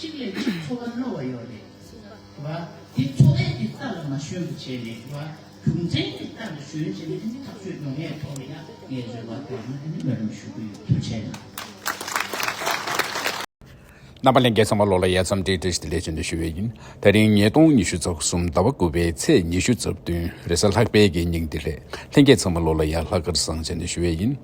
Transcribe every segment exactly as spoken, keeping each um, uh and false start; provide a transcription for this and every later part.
གཅིག་ལས་གཅིག་འཚོ་བ་རྣོ་བ་ཡོད་རེད། བ། དེ་འཚོ་བའི་གི་རྟ་ལ་མ་ཞོན་པ་བྱས་ནས་བ། རྒྱུ་མཚན་གྱི་རྟ་ལ་ཞོན་བྱས་ནས་ཨ་ནི་ཐག་གཅོད་ཡོང་ཡས་ཐོག་ལ་ཡང་ངས་རེ་བ་བཏོན་ན་ཨ་ནི་སྨོན་ལམ་ཞུ་གི་ཡོད། ཐུགས་རྗེ་གནང་། རྣམ་པ་ལྷན་རྒྱས་ཚང་མ་ལོགས་ལ་ཡ་མཚམས་འདི་བཀྲ་ཤིས་བདེ་ལེགས་ཞུ་འདོད་ཞུ་བས་ཡིན། ད་རིང་ཉིས་སྟོང་ཉི་ཤུ་རྩ་གསུམ་ཟླ་བ་དགུ་པའི་ཚེས་ཉི་ཤུ་རྩ་བདུན་རེས་གཟའ་ལྷག་པའི་གི་ཉིན་འདི་རེད། ལྷན་རྒྱས་ཚང་མ་ལོགས་ལ་ཡ་ལྷག་དཀར་བཟང་བྱས་ནས་ཞུ་བས་ཡིན།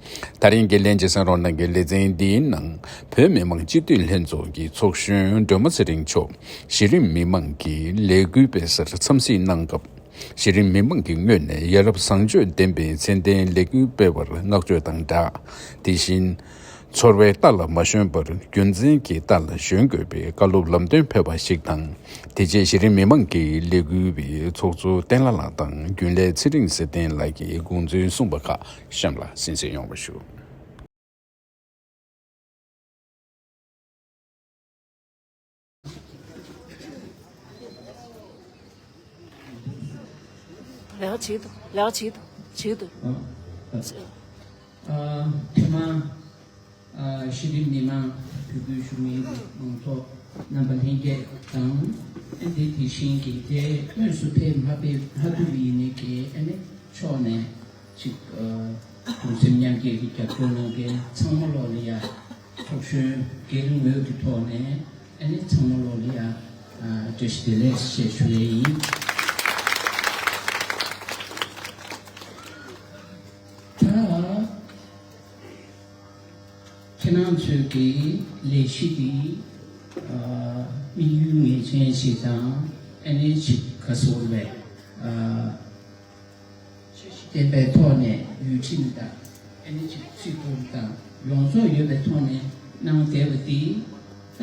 ད་རིང་གི་ལྷན་རྒྱས་གསན་རོགས་གནང་གི་ལེ་ཚན་འདིའི་ནང་བོད་མི་མང་སྤྱི་འཐུས་ལྷན་ཚོགས་ཀྱི་ཚོགས་གཞོན་སྒྲོལ་མ་ཚེ་རིང་མཆོག་གཞི་རིམ་མི་མང་གི་ལས་འགུལ་སྤེལ་སར་འཚམས་གཟིགས་གནང་སྐབས། གཞི་རིམ་མི་མང་གི་ངོས་ནས་ཡ་རབས་བཟང་སྤྱོད་ལྡན་པའི་མཚན་ལྡན་ལས་འགུལ་སྤེལ་བར་བསྔགས་བརྗོད་དང་སྦྲགས། དེ་བཞིན། ཚོར་བའི་རྟ་ལ་མ་ཞོན་པར་རྒྱུ་མཚན་གྱི་རྟ་ལ་ཞོན་དགོས་པའི་བཀའ་སློབ་ལམ་སྟོན་ཕེབས་པ་ཞིག་དང་། དེ་རྗེས་གཞི་རིམ་མི་མང་གི་ལས་འགུལ་བའི་ཚོགས་གཙོ་བསྟན་ལྷ་ལགས་དང་རྒྱུན་ལས་ཚེ་རིང་ཚེ་བརྟན་ལགས་ཀྱིས་དགོངས་ཚུལ་གསུངས་པ་ཁག་གཤམ་ལ་གསན་གཟིགས་ཡོང་བ་ཞུ། ལེགས་བྱེད་དོ། ལེགས་བྱེད་དོ། བྱེད་དོ། ཨ། ཨ། ཨ། ཐོག་མར། ཨ། གཞི་རིམ་མི་མང་། བོད་ཀྱི་གཞུང་མིན་མང་ཚོགས་རྣམ་པ་ལྷན་རྒྱས་དང་། ཨ། དེ་དེ་བཞིན་གྱི་དེ་དངོས་སུ་ཕེབས་མ་ཕེབས་མ་ཐུབ་པ་ཡིན་ནའི་གི་ཨ་ནི་ཕྱོགས་ནས་ཅིག་ཨ། གདུང་སེམས་མཉམ་སྐྱེད་ཀྱི་རྒྱབ་སྐྱོར་གནང་མཁན་ཚང་མ་ལོགས་ལ་ཡ། ཚོགས་གཞོན་སྒེར་ངོས་ཀྱི་ཐོག་ནས་ཨ་ནི་ཚང་མ་ལོགས་ལ་ཡ། ཨ། བཀྲ་ཤིས་བདེ་ལེགས་ཞེས་ཞུ་ཡས་ཡིན། ད་ཁྱེད་རང་ཚོའི་གི་ལས་གཞི་འདི། ཨ། དམིགས་ཡུལ་ངེས་ཅན་ཞིག་དང་ཨ་ནི་ཅིག་ག་ཟེར་བས། ཨ། བདེན་པའི་ཐོག་ནས་ཡུལ་ཁྲིམས་དང་ཨ་ནི་ཅིག་རྩིས་ཐོ་དང་ཡོངས་རྫོགས་ཡོད་པའི་ཐོག་ནས་གནང་བསྡད་པ་འདི། ད་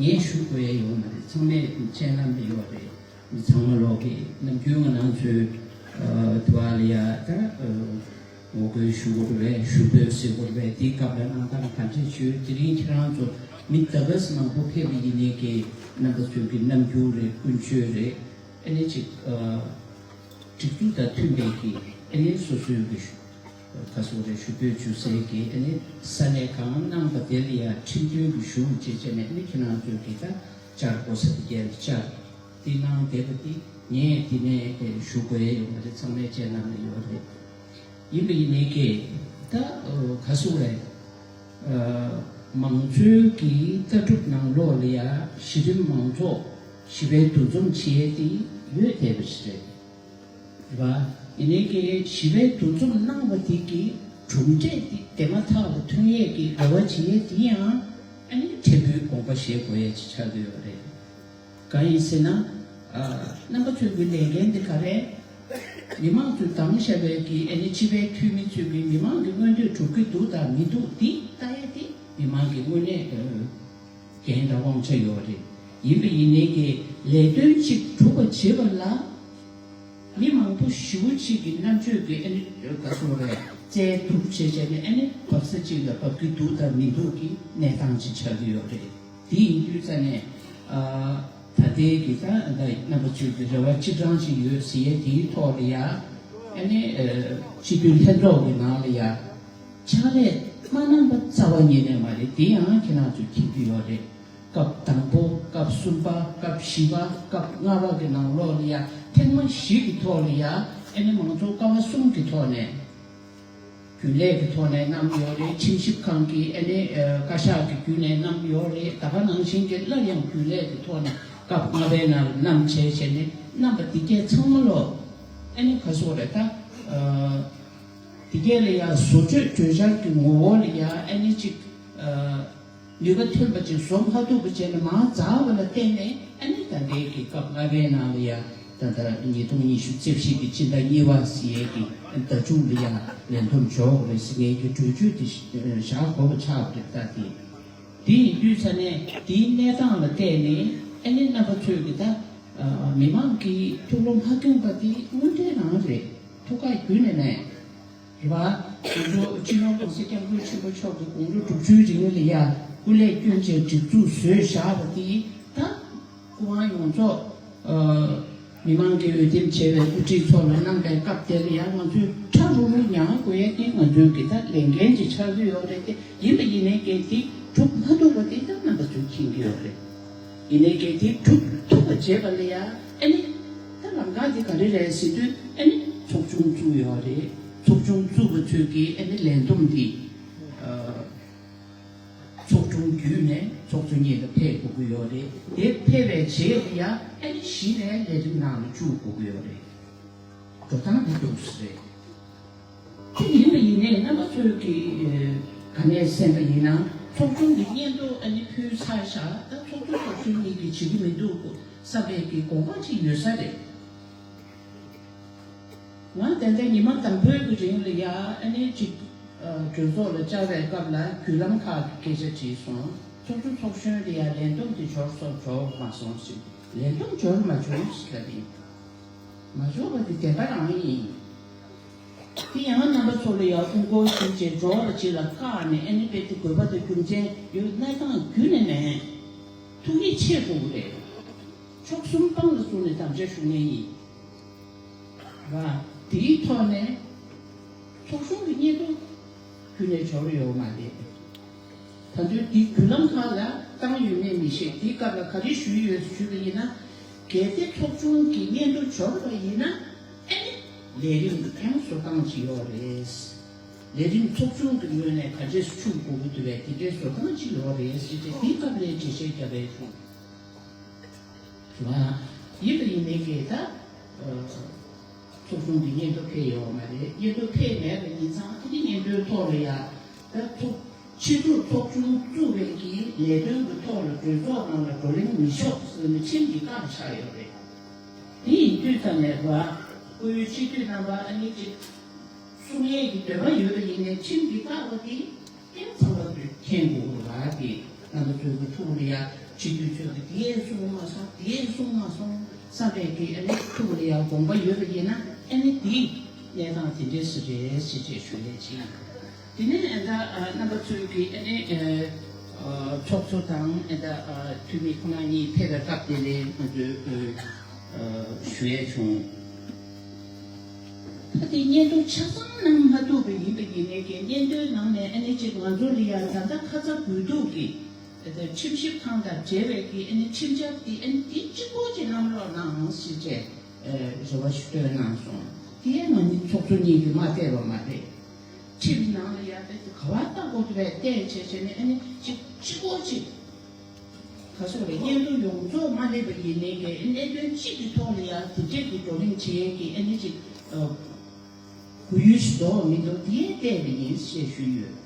ངས་ཞུ་དགོས་ཡ་ཡོད་མ་རེད། ཚང་མས་སྤྱན་ལམ་ལ་ཡོད་རེད། མི་ཚང་མ་ལོག་གི་ནམ་རྒྱུན་ང་རང་ཚོའི་ཨ། དུ་བ་ལ་ཡ་ད་ཨ། ངོ་རྒོལ་ཞུ་དགོས་རེད། ཞུ་འབོད་ཟེར་དགོས་རེད། དེའི་སྐབས་ལ་གནང་སྟངས་ག་འདྲས་བྱོས། དེ་རིང་ཁྱེད་རང་ཚོ་མི་ད་ག་སེ་མང་པོ་ཕེབས་པ་ཡིན་ནའི་གི་རྣམ་པ་ཚོའི་གི་རྣམ་འགྱུར་རེད། ཀུན་སྤྱོད་རེད། ཨ་ནི་ཅིག་ཨ། སྒྲིག་འཛུགས་དང་མཐུན་པའི་གི་ཨ་ནི་སོ་སོའི་གི་ཞུ། ག་ཟེར་རེད། ཞུ་འབོད་ཞུ་སའི་གི་ཨ་ནི་ས་གནས་གང་གནང་པ་དེ་ལ་ཡ་ཁྲིམས་མཐུན་གི་ཞུ་བྱེད་བྱས་ནས་ཨ་ནི་ཁྱེད་རང་ཚོའི་གི་ད་བཅར་དགོས་ས་དེ་གས་ལ་བཅར། དེ་གནང་བསྡད་པ་དེ་ངས་དེ་ནས་ཞུ་དགོས་ཡ་ཡོད་མ་རེད། ཚང་མས་སྤྱན་ལམ་ལ་ཡོད་རེད། ཡིན་པ་ཡིན་ནའི་གི་ད་ག་ཟེར་རེད། མང་གཙོའི་གི་ལྟ་གྲུབ་ནང་ལོགས་ལ་ཡ་གཞི་རིམ་མང་ཚོགས་ཞི་བའི་འདུ་འཛོམས་བྱེད་ཡས་དེ་ཡོད་བསྡད་པ་ཞིག་རེད། རེད་པ། ཡིན་ནའི་གི་ཞི་བའི་འདུ་འཛོམས་གནང་བ་དེ་གི་གྲུབ་འབྲས་དེ་དེ་མ་ཐག་ལ་ཐོན་ཡས་ཀྱི་རེ་བ་བྱེད་ཡས་དེ་ཡང་ཨ་ནི་ཕྲན་བུའི་དགོངས་པ་བཞེས་དགོས་ཡས་ཅིག་ཆགས་ཀྱི་ཡོད་རེད། གང་ཡིན་ཟེར་ན། ཨ། རྣམ་པ་ཚོའི་གི་ལས་འགན་དེ་ག་རེ། མི་མང་ཚོས་བདམས་བཞག་པའི་གི་ཨ་ནི་སྤྱི་པའི་འཐུས་མི་ཚོས་གི་མི་མང་གི་མངོན་འདོད་འགྲུབ་ཀྱི་འདུག་དང་མི་འདུག་འདི་ལྟ་ཡས་དེ་མི་མང་གི་དངོས་གནས་འགན་དང་དབང་ཆ་ཡོད་རེད། ཡིན་པ་ཡིན་ནའི་གི་ལས་དོན་གཅིག་གྲུབ་པ་བྱེད་པ་ལ། མི་མང་པོ་ཞེ་པོ་ཅིག་གི་རྣམ་དཔྱོད་ཀྱི་ཨ་ནི་ག་ཟེར་རེད། རྩལ་ཐུག་བྱས་བྱས་ནས་ཨ་ནི་འབབ་ས་གཅིག་ལ་འབབ་ཀྱི་འདུག་དང་མི་འདུག་གི་གནས་སྟངས་ཅིག་ཆགས་ཀྱི་ཡོད་རེད། དེ་ཡིན་དུས་ཙ་ནས། ཨ། ད་ལྟའི་གི་ད་ད་རྣམ་པ་ཚོའི་གི་རེ་བ་ཅི་གྲངས་ཅིག་ཡོད་ཟེར་ཡས་དེའི་ཐོག་ལ་ཡ། ཨ་ནི་ཨ། སྤྱི་འཐུས་ལྷན་ཚོགས་ཀྱི་ནང་ལ་ཡ། ཕྱག་ལས་མ་གནང་པ་རྩ་བ་ཉིད་ནས་མ་རེད། དེ་ཡང་ཁྱེད་རང་ཚོས་མཁྱེན་གྱི་ཡོད་རེད། སྐབས་དང་པོ། སྐབས་གསུམ་པ། སྐབས་བཞི་པ། སྐབས་ལྔ་པ་གི་ནང་ལོགས་ལ་ཡ་ཐེངས་མ་བཞི་གི་ཐོག་ལ་ཡ་ཨ་ནི་མང་གཙོ་ཀ་བ་གསུམ་གི་ཐོག་ནས། རྒྱུན་ལས་ཀྱི་ཐོག་ནས་བསྣམས་ཡོད་རེད། ཁྲིམས་ཞིབ་ཁང་གི་ཨ་ནི་ཨ། བཀའ་ཤག་གི་བརྒྱུད་ནས་བསྣམས་ཡོད་རེད། ད་ག་ནང་བཞིན་གྱི་སླར་ཡང་རྒྱུན་ལས་ཀྱི་ཐོག་ནས་སྐབས་ལྔ་པའི་ནང་ལ་བསྣམས་བྱས་བྱས་ནས་བསྣམས་པ་འདི་གས་ཚང་མ་ལོ། ཨ་ནི་ག་ཟེར་རེད་ད། ཨ། འདི་གས་ལ་ཡང་བཟོ་བཅོས་གྲོས་འཆར་གྱི་ངོ་བོ་ལ་ཡང་ཨ་ནི་གཅིག་ཨ། ནུས་པ་ཐོན་པ་ཅིག་བཟོ་མ་ཐུབ་པ་བྱས་ནས་མར་འཛག་པ་ལ་བརྟེན་ནས་ཨ་ནི་ད་ལྟའི་གི་སྐབས་ལྔ་པའི་ནང་ལ་ཡ་ད་ལྟ་ཉིས་སྟོང་ཉི་ཤུ་རྩ་བཞི་གི་སྤྱི་ཟླ་གཉིས་པ་ཟེར་ཡས་ཀྱི་ཟླ་མཇུག་ལ་ཡ་ལས་འདེམས་འཇོག་དགོས་རེད་ཟེར་མཁན་གྱི་གྲོས་ཆོད་དེ་བཞག་དགོས་པ་ཆགས་པ་རེད། ད་དེ་དེ་ཡིན་དུས་ཙ་ནས་དེའི་གནས་སྟངས་ལ་བལྟས་ནས་ཨ་ནི་རྣམ་པ་ཚོས་ཀྱི་ད་མི་མང་གི་ཐུགས་བློ་མ་འཁྱོངས་པ་དེ་དངོས་འབྲེལ་རང་རེད། ཐུགས་ཁག་རྒྱུན་ནས་མེད། རེད་པ། ང་ཚོ་སྤྱི་ནོར་༸གོང་ས་༸སྐྱབས་མགོན་ཆེན་པོ་མཆོག་གི་དགུང་ལོ་དྲུག་ཅུའི་རིང་ལ་ཡ་སྐུ་ལས་བསྐྱོན་བྱས་སྒྲིག་འཛུགས་བཟོས་བཞག་པ་དེ་ད་སྐུ་དབང་ཡོངས་རྫོགས་ཨ། མི་མང་གིས་འོས་འདེམས་བྱས་པའི་དབུ་ཁྲིད་ཚོ་ལ་གནང་པའི་སྐབས་དེ་ལ་ཡང་ང་ཚོས་ཁྲ་རུ་རུ་མྱངས་དགོས་ཡས་དེ་ང་ཚོའི་གི་ད་ལས་འགན་ཅིག་ཆགས་ཀྱི་ཡོད་རེད། དེ་ཡིན་པ་ཡིན་ནའི་གལ་ཏེ་གྲུབ་མ་ཐུབ་པ་དེ་ད་རྣམ་པ་ཚོས་མཁྱེན་གྱི་ཡོད་རེད། ཡིན་ནའི་གལ་ཏེ་གྲུབ་ཐུབ་པ་བྱས་པ་ལ་ཡ་ཨ་ནི་ད་ལམ་ཁ་འདི་ག་རེ་རེད་ཟེར་དུས་ཨ་ནི་ཚོགས་ཆུང་བཙུགས་ཡོད་རེད། ཚོགས་ཆུང་བཙུགས་པ་ཚོས་ཀྱིས་ཨ་ནི་ལས་བསྡོམས་འདི་ཚོགས་དྲུང་བརྒྱུད་ནས་ཚོགས་གཙོ་གཉིས་ལ་ཕེབས་དགོས་ཀྱི་ཡོད་རེད། དེ་ཕེབས་པའི་རྗེས་ལ་ཡ་ཨ་ནི་གཞི་ནས་ལས་རིམ་ནང་ལ་བཅུག་དགོས་ཀྱི་ཡོད་རེད། འགྲོ་སྟངས་འདི་འདུག་ཟེར། དེ་ཡིན་པ་ཡིན་ནའི་རྣམ་པ་ཚོས་ཀྱིས་ག་ནས་གསན་པ་ཡིན་ན་ཚོགས་ཆུང་གི་སྙན་ཐོ་ཨ་ནི་ཕུལ་ཚར་ཤག་ད་ཚོགས་གཙོ་ཚོགས་གཞོན་གཉིས་ཀྱིས་བྱེད་ཀྱི་མི་འདུག་བསམ་པའི་གི་དགོངས་པ་ཅིག་ཡོད་ས་རེད། ང་ད་ལྟ་ཉི་མ་དང་པོའི་གི་རིང་ལ་ཡ་ཨ་ནི་ཅིག་གྲོས་ཚོགས་ལ་བཅར་བའི་སྐབས་ལ་བརྒྱུད་ལམ་ཁག་གི་སྐད་ཆ་དྲིས་སོང་། ཚོགས་གཙོ་ཚོགས་གཞོན་དེ་ཡ་ལས་བསྡོམས་དེ་འབྱོར་སོང་འབྱོར་མ་སོང་ཞེས་ལས་བསྡོམས་འབྱོར་མ་བྱུང་ཞེས་ལབ་ཡིན། མ་འབྱོར་བ་དེ་བདེན་པ་རང་ཡིན། དེ་ཡང་རྣམ་པ་ཚོ་ལ་ཡང་དབུ་སྐོར་ཞུས་རྗེས་འབྱོར་བ་ཅིག་ལ་བཀག་ནས་ཨ་ནི་དཔེ་དེ་དགོས་པ་དང་རྒྱུ་མཚན་ཡོད་གནས་སྟངས་རྒྱུན་ནས་མེད། ཐུགས་ཡིད་ཆེས་དགོས་ཀྱི་རེད། ཕྱོགས་གསུམ་དཔང་ལ་བཙུགས་ནས་དམ་བཅའ་ཞུ་མཁན་ཡིན། ར། དེའི་ཐོག་ནས་ཚོགས་ཆུང་གི་སྙན་ཐོ་ཁྱོན་ནས་འབྱོར་ཡོད་མ་རེད། ད་དུང་དེའི་བརྒྱུད་ལམ་ཁག་ལ་བཏང་ཡོད་མེད་མི་ཤེས། དེའི་སྐབས་ལ་ག་རེ་ཞུས་ཡོད་ཞུས་པ་ཡིན་ན། གལ་ཏེ་ཚོགས་ཆུང་གི་སྙན་ཐོ་འབྱོར་བ་ཡིན་ན་ཨ་ནི་ལས་རིམ་ཡང་བཟོ་སྟངས་ཅིག་ཡོད་རེད། ལས་རིམ་ཚོགས་ཆུང་གི་ངོས་ནས་ག་འདྲས་སུ་འཁྱོལ་དགོས་ཀྱི་འདུག་པས་དེ་འདྲའི་བཟོ་སྟངས་ཅིག་ཡོད་རེད་ཟེར་ཏེ་དེའི་སྐབས་ལ་འགྲེལ་བཤད་བརྒྱབ་པའི་བྱུང་། རེད་བ། ཡིན་པ་ཡིན་མིན་གྱི་ད། ཚོགས་ཆུང་གི་སྙན་ཐོ་ཕེབས་ཡོད་མ་རེད། སྙན་ཐོ་ཕེབས་མེད་པ་ཡིན་ཙང་ཨ་ནི་སྙན་ཐོའི་ཐོག་ལ་ཡ། ད་ཚོགས་ཕྱི་དྲོ་ཚོགས་ཆུང་བཙུགས་པའི་གི་ལས་དོན་གྱི་ཐོག་ལ་གྲོས་ཚོགས་ནང་ལ་བགྲོ་གླེང་མི་ཆོག་ཟེར་ནས་ཁྲིམས་ཀྱིས་བཀག་ཆགས་ཡོད་རེད། དེ་ཡིན་དུས་ཙམ་ནས་ར། སྐུའི་སྤྱི་འཐུས་རྣམ་པ་ཨ་ནི་ཅིག་གསུང་ཡས་ཀྱི་འདོད་པ་ཡོད་པ་ཡིན་ནའི་ཁྲིམས་ཀྱིས་བཀག་པ་དེ། ཨེ་ཚང་མ་མཁྱེན་དགོས་ར་དེ། རྣམ་པ་ཚོའི་གི་ཐུགས་ལ་ཡ་སྤྱི་འཐུས་ཚོས་གི་དེ་ཡས་གསུང་མ་སོང་དེ་ཡས་གསུང་མ་སོང་བསམ་པའི་གི་ཨ་ནི་ཐུགས་ལ་ཡ་དགོངས་པ་ཡོད་པ་ཡིན་ན་ཨ་ནི་དེ་གནས་སྟངས་དེ་འདྲས་སུ་རེད་ཟེར་བྱས་ཞུ་ཡས་ཅིག་དེ་ནས་ཨ་ད་རྣམ་པ་ཚོའི་གི་ཨ་ནི་ཚོགས་གཙོ་དང་ཨ་ད་འཐུས་མི་ཁོ་ན་གཉིས་ཕེབས་པའི་སྐབས་དེ་ལས་ང་ཚོས་ཞུ་ཡས་བྱུང་། ད་དེ་སྙན་ཐོ་ཆ་ཚང་གནང་མ་ཐུབ་པ་ཡིན་པ་ཡིན་ནའི་གི་སྙན་ཐོའི་ནང་ནས་ཨ་ནི་ཅིག་ང་ཚོ་ལ་ཡ་ད་ལྟ་ཁ་ཚ་དགོས་གཏུགས་ཀྱི་ཁྲིམས་ཞིབ་ཁང་དང་འབྲེལ་བའི་གི་ཨ་ནི་ཁྲིམས་འཆར་དེ་ཨ་ནི་དེ་གཅིག་པོ་ཅིག་གནང་རོགས་གནང་ཞེས་བྱས་རེ་བ་ཞུ་འདོད་གནང་སོང་། དེ་ང་ནི་ཚོགས་གཙོ་གཉིས་ཀྱིས་མ་བལྟས་པ་མ་རེད། ཁྲིམས་ནང་ལ་ཡ་ད་དེ་ག་བ་ལྟ་དགོས་འདུག་པས་བལྟས་བྱས་བྱས་ནས་ཨ་ནི་གཅིག་གཅིག་པོ་ཅིག་ག་སོགས་རེད། སྙན་ཐོ་ཡོངས་རྫོགས་མ་སླེབས་པ་ཡིན་ནའི་གི་གནད་དོན་གཅིག་གི་ཐོག་ལ་ཡང་དེ་འདྲས་ཀྱི་བགྲོ་གླེང་བྱེད་ཡས་ཀྱི་ཨ་ནི་ཅིག་གོ་ཡུལ་ཞིག་འདོགས་མི་འདུག་དེ་བལྟས་པ་ཡིན་ཞེས་ཞུས་ཡོད།